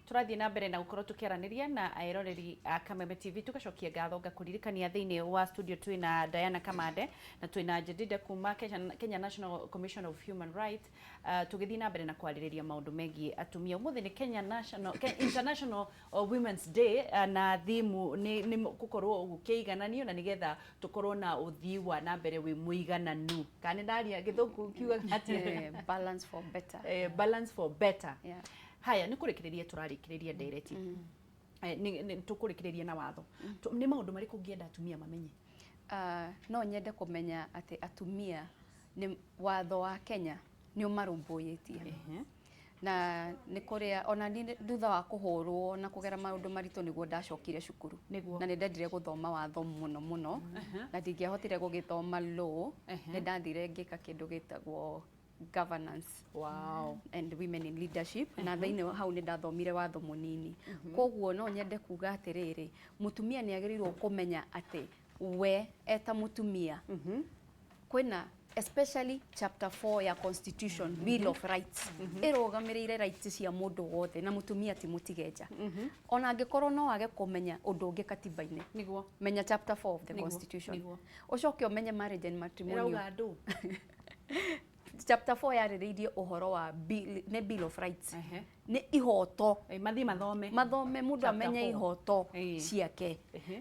Tũrathiĩ na mbere na gũkorwo tũkĩaranĩria na eroreri a Kameme TV, tũgacokia ngatho, ngakũririkania thĩinĩ wa studio twĩna Diana Kamande na twĩna Jedida kuma Kenya National Commission of Human Rights, tũgĩthiĩ na mbere na kwarĩrĩria maũndũ megiĩ atumia. Ũmũthĩ nĩ Kenya National International Women's Day, na thimu nĩ gũkorwo gũkĩigananio na nĩgetha tũkorwo na ũthii wa na mbere wĩ mũigananu. Kana nĩ ndaria gĩthũngũ kiugaga atĩa? Balance for better. Balance for better. Haya, nĩ kũrĩkĩrĩria tũrarĩkĩrĩria ndereti. Nĩ tũkũrĩkĩrĩria na watho. Nĩ maũndũ marĩkũ ũngĩenda atumia mamenye? No nyende kũmenya atĩ atumia nĩ watho wa Kenya nĩ ũmarũmbũyĩtie, na nĩ kũrĩa ona niĩ thutha wa kũhũrwo na kũgera maũndũ maritũ nĩguo ndacokire cukuru. Na nĩ ndendire gũthoma watho mũno mũno, na ndingĩahotire gũgĩthoma law, nĩ ndathire ngĩka kĩndũ gĩtagwo governance and women in leadership, na thĩinĩ hau nĩ ndathomire watho mũnini. Koguo no nyende kuga atĩrĩrĩ, mũtumia nĩ agĩrĩirwo kũmenya atĩ we eta mũtumia kwĩna Especially chapter 4 ya Constitution, Bill of Rights, ĩrũgamĩrĩire rights cia mũndũ wothe, na mũtumia ti mũtige nja. Ona angĩkorwo no wage kũmenya ũndũ ũngĩ katiba-inĩ, menya chapter 4 of the Constitution, ũcoke ũmenye marriage and matrimonial. Ĩrauga andũ. Chapter 4 yarĩrĩirie ũhoro wa bill, nĩ Bill of Rights, nĩ ihoto. Mathiĩ mathome. Mathome, mũndũ Chapter amenye 4. Ihoto ciake.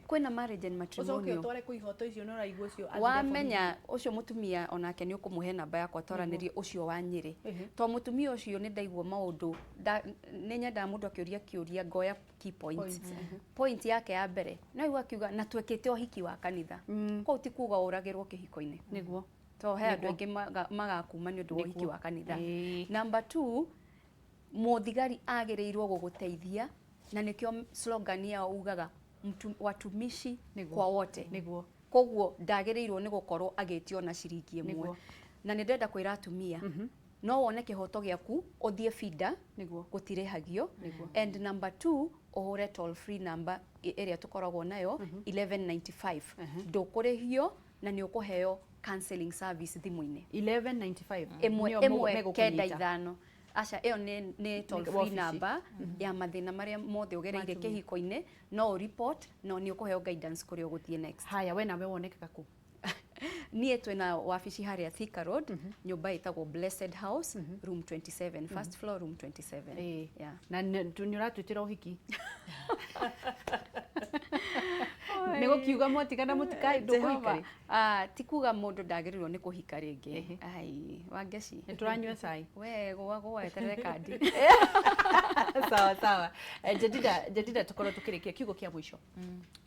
Kwĩna marriage and ũcoke matrimonial. Ũtware kũ ihoto icio nĩ ũraigua ũcio athire. Wamenya ũcio mũtumia onake nĩ ũkũmũhe namba yakwa twaranĩrie, ũcio wa Nyĩrĩ, to mũtumia ũcio nĩ ndaigua maũndũ nĩ nyendaga mũndũ akĩũria kĩũria ngoya key point. Points, Point yake ya mbere no igua akiuga na twekĩte ũhiki wa kanitha, kũu ti kuga ũragĩrwo kĩhiko-inĩ, to he andũ aingĩ magakuma nĩ ũndũ wa ũhiki wa kanitha. Number two, mũthigari agĩrĩirwo gũgũteithia, na nĩkĩo slogan yao ugaga watumishi kwa wote. Koguo ndagĩrĩirwo nĩ gũkorwo agĩtio na ciringi ĩmwe. Na nĩ ndĩrenda kwĩra atumia, no wone kĩhoto gĩaku ũthiĩ FIDA, gũtirĩhagio. And number two, ũhũre toll free number ĩrĩa tũkoragwo nayo, 1195, ndũkũrĩhio na nĩ ũkũheo counseling service thimũ-inĩ. 1195. Ĩmwe Nĩyo ĩmwe megũkũnyita. kenda ithano, aca, ĩyo nĩ toll free wabici. Number ya mathĩna marĩa mothe ũgereire kĩhiko-inĩ, no ũ report no nĩ ũkũheo guidance kũrĩa ũgũthiĩ next. Haya, we nawe wonekaga kũ? Niĩ twĩna wabici harĩa Thika Road, nyũmba ĩtagwo Blessed House, room 27, first floor, room 27. Yeah. Na nĩ ũratwĩtĩra ũhiki, nĩ gũkiuga mwatigana mũtikai ndũkũhika Jehova. rĩ? Ah, ti kuga mũndũ ndagĩrĩirwo nĩ kũhika rĩngĩ. Ai, Wangeci. Nĩ tũranyua cai. We gũa gũa, eterere kandi. Sawa sawa. Jedida, Jedida, tũkorwo tũkĩrĩkia, kiugo kĩa mũico.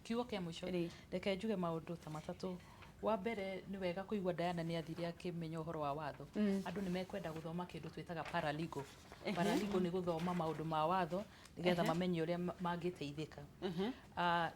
Kiugo kĩa mũico, reke njuge maũndũ ta matatũ. Wa mbere, nĩ wega kũigua Diana nĩ athire akĩmenya ũhoro wa watho. Andũ nĩ mekwenda gũthoma kĩndũ twĩtaga paralegal. Paralegal nĩ gũthoma maũndũ ma watho nĩgetha mamenye ũrĩa mangĩteithĩka.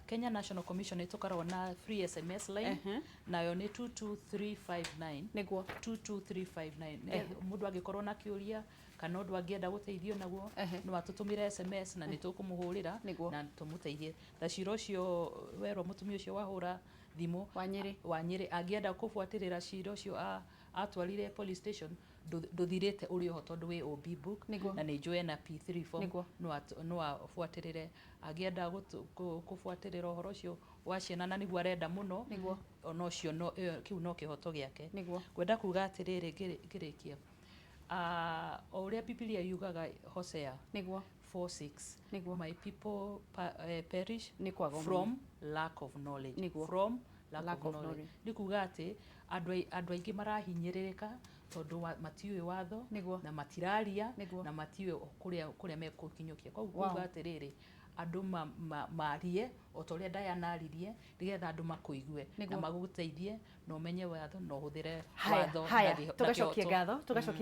Kenya National Commission nĩ tũkoragwo na free SMS line, nayo nĩ 22359. 22359. Nĩgetha mũndũ angĩkorwo na kĩũria kana ũndũ angĩenda gũteithio naguo, no atũtũmĩre SMS na nĩ tũkũmũhũrĩra na tũmũteithie. Ta cira ũcio werwo, mũtumia ũcio wahũra thimũ Wa Nyĩrĩ. Wa Nyĩrĩ, angĩenda kũbuatĩrĩra cira ũcio atwarire police station, ndũthirĩte, ũrĩ oho tondũ wĩ OB book, na nĩ njũĩ ena P3 form. No abuatĩrĩre angĩenda kũbuatĩrĩra ũhoro ũcio wa ciana, na nĩguo arenda mũno. Ona ũcio no kĩu no kĩhoto gĩake. Ngwenda kuga atĩrĩrĩ ngĩrĩkia, o ũrĩa Bibilia yugaga, Hosea 4:6, "My people perish Nĩ kwaga ũmenyo. From lack of knowledge." From lack Lack of of knowledge. Knowledge. Nĩ kuga atĩ andũ aingĩ marahinyĩrĩrĩka tondũ matiũĩ watho na matiraria na matiũĩ kũrĩa mekũkinyũkia. Koguo kuga atĩrĩrĩ, andũ marie o ta ũrĩa Diana aririe, nĩgetha andũ makũigue na magũteithie na ũmenye watho na ũhũthĩre Haya, watho haya, na tũgacokia kĩhoto. ngatho, tũgacokia.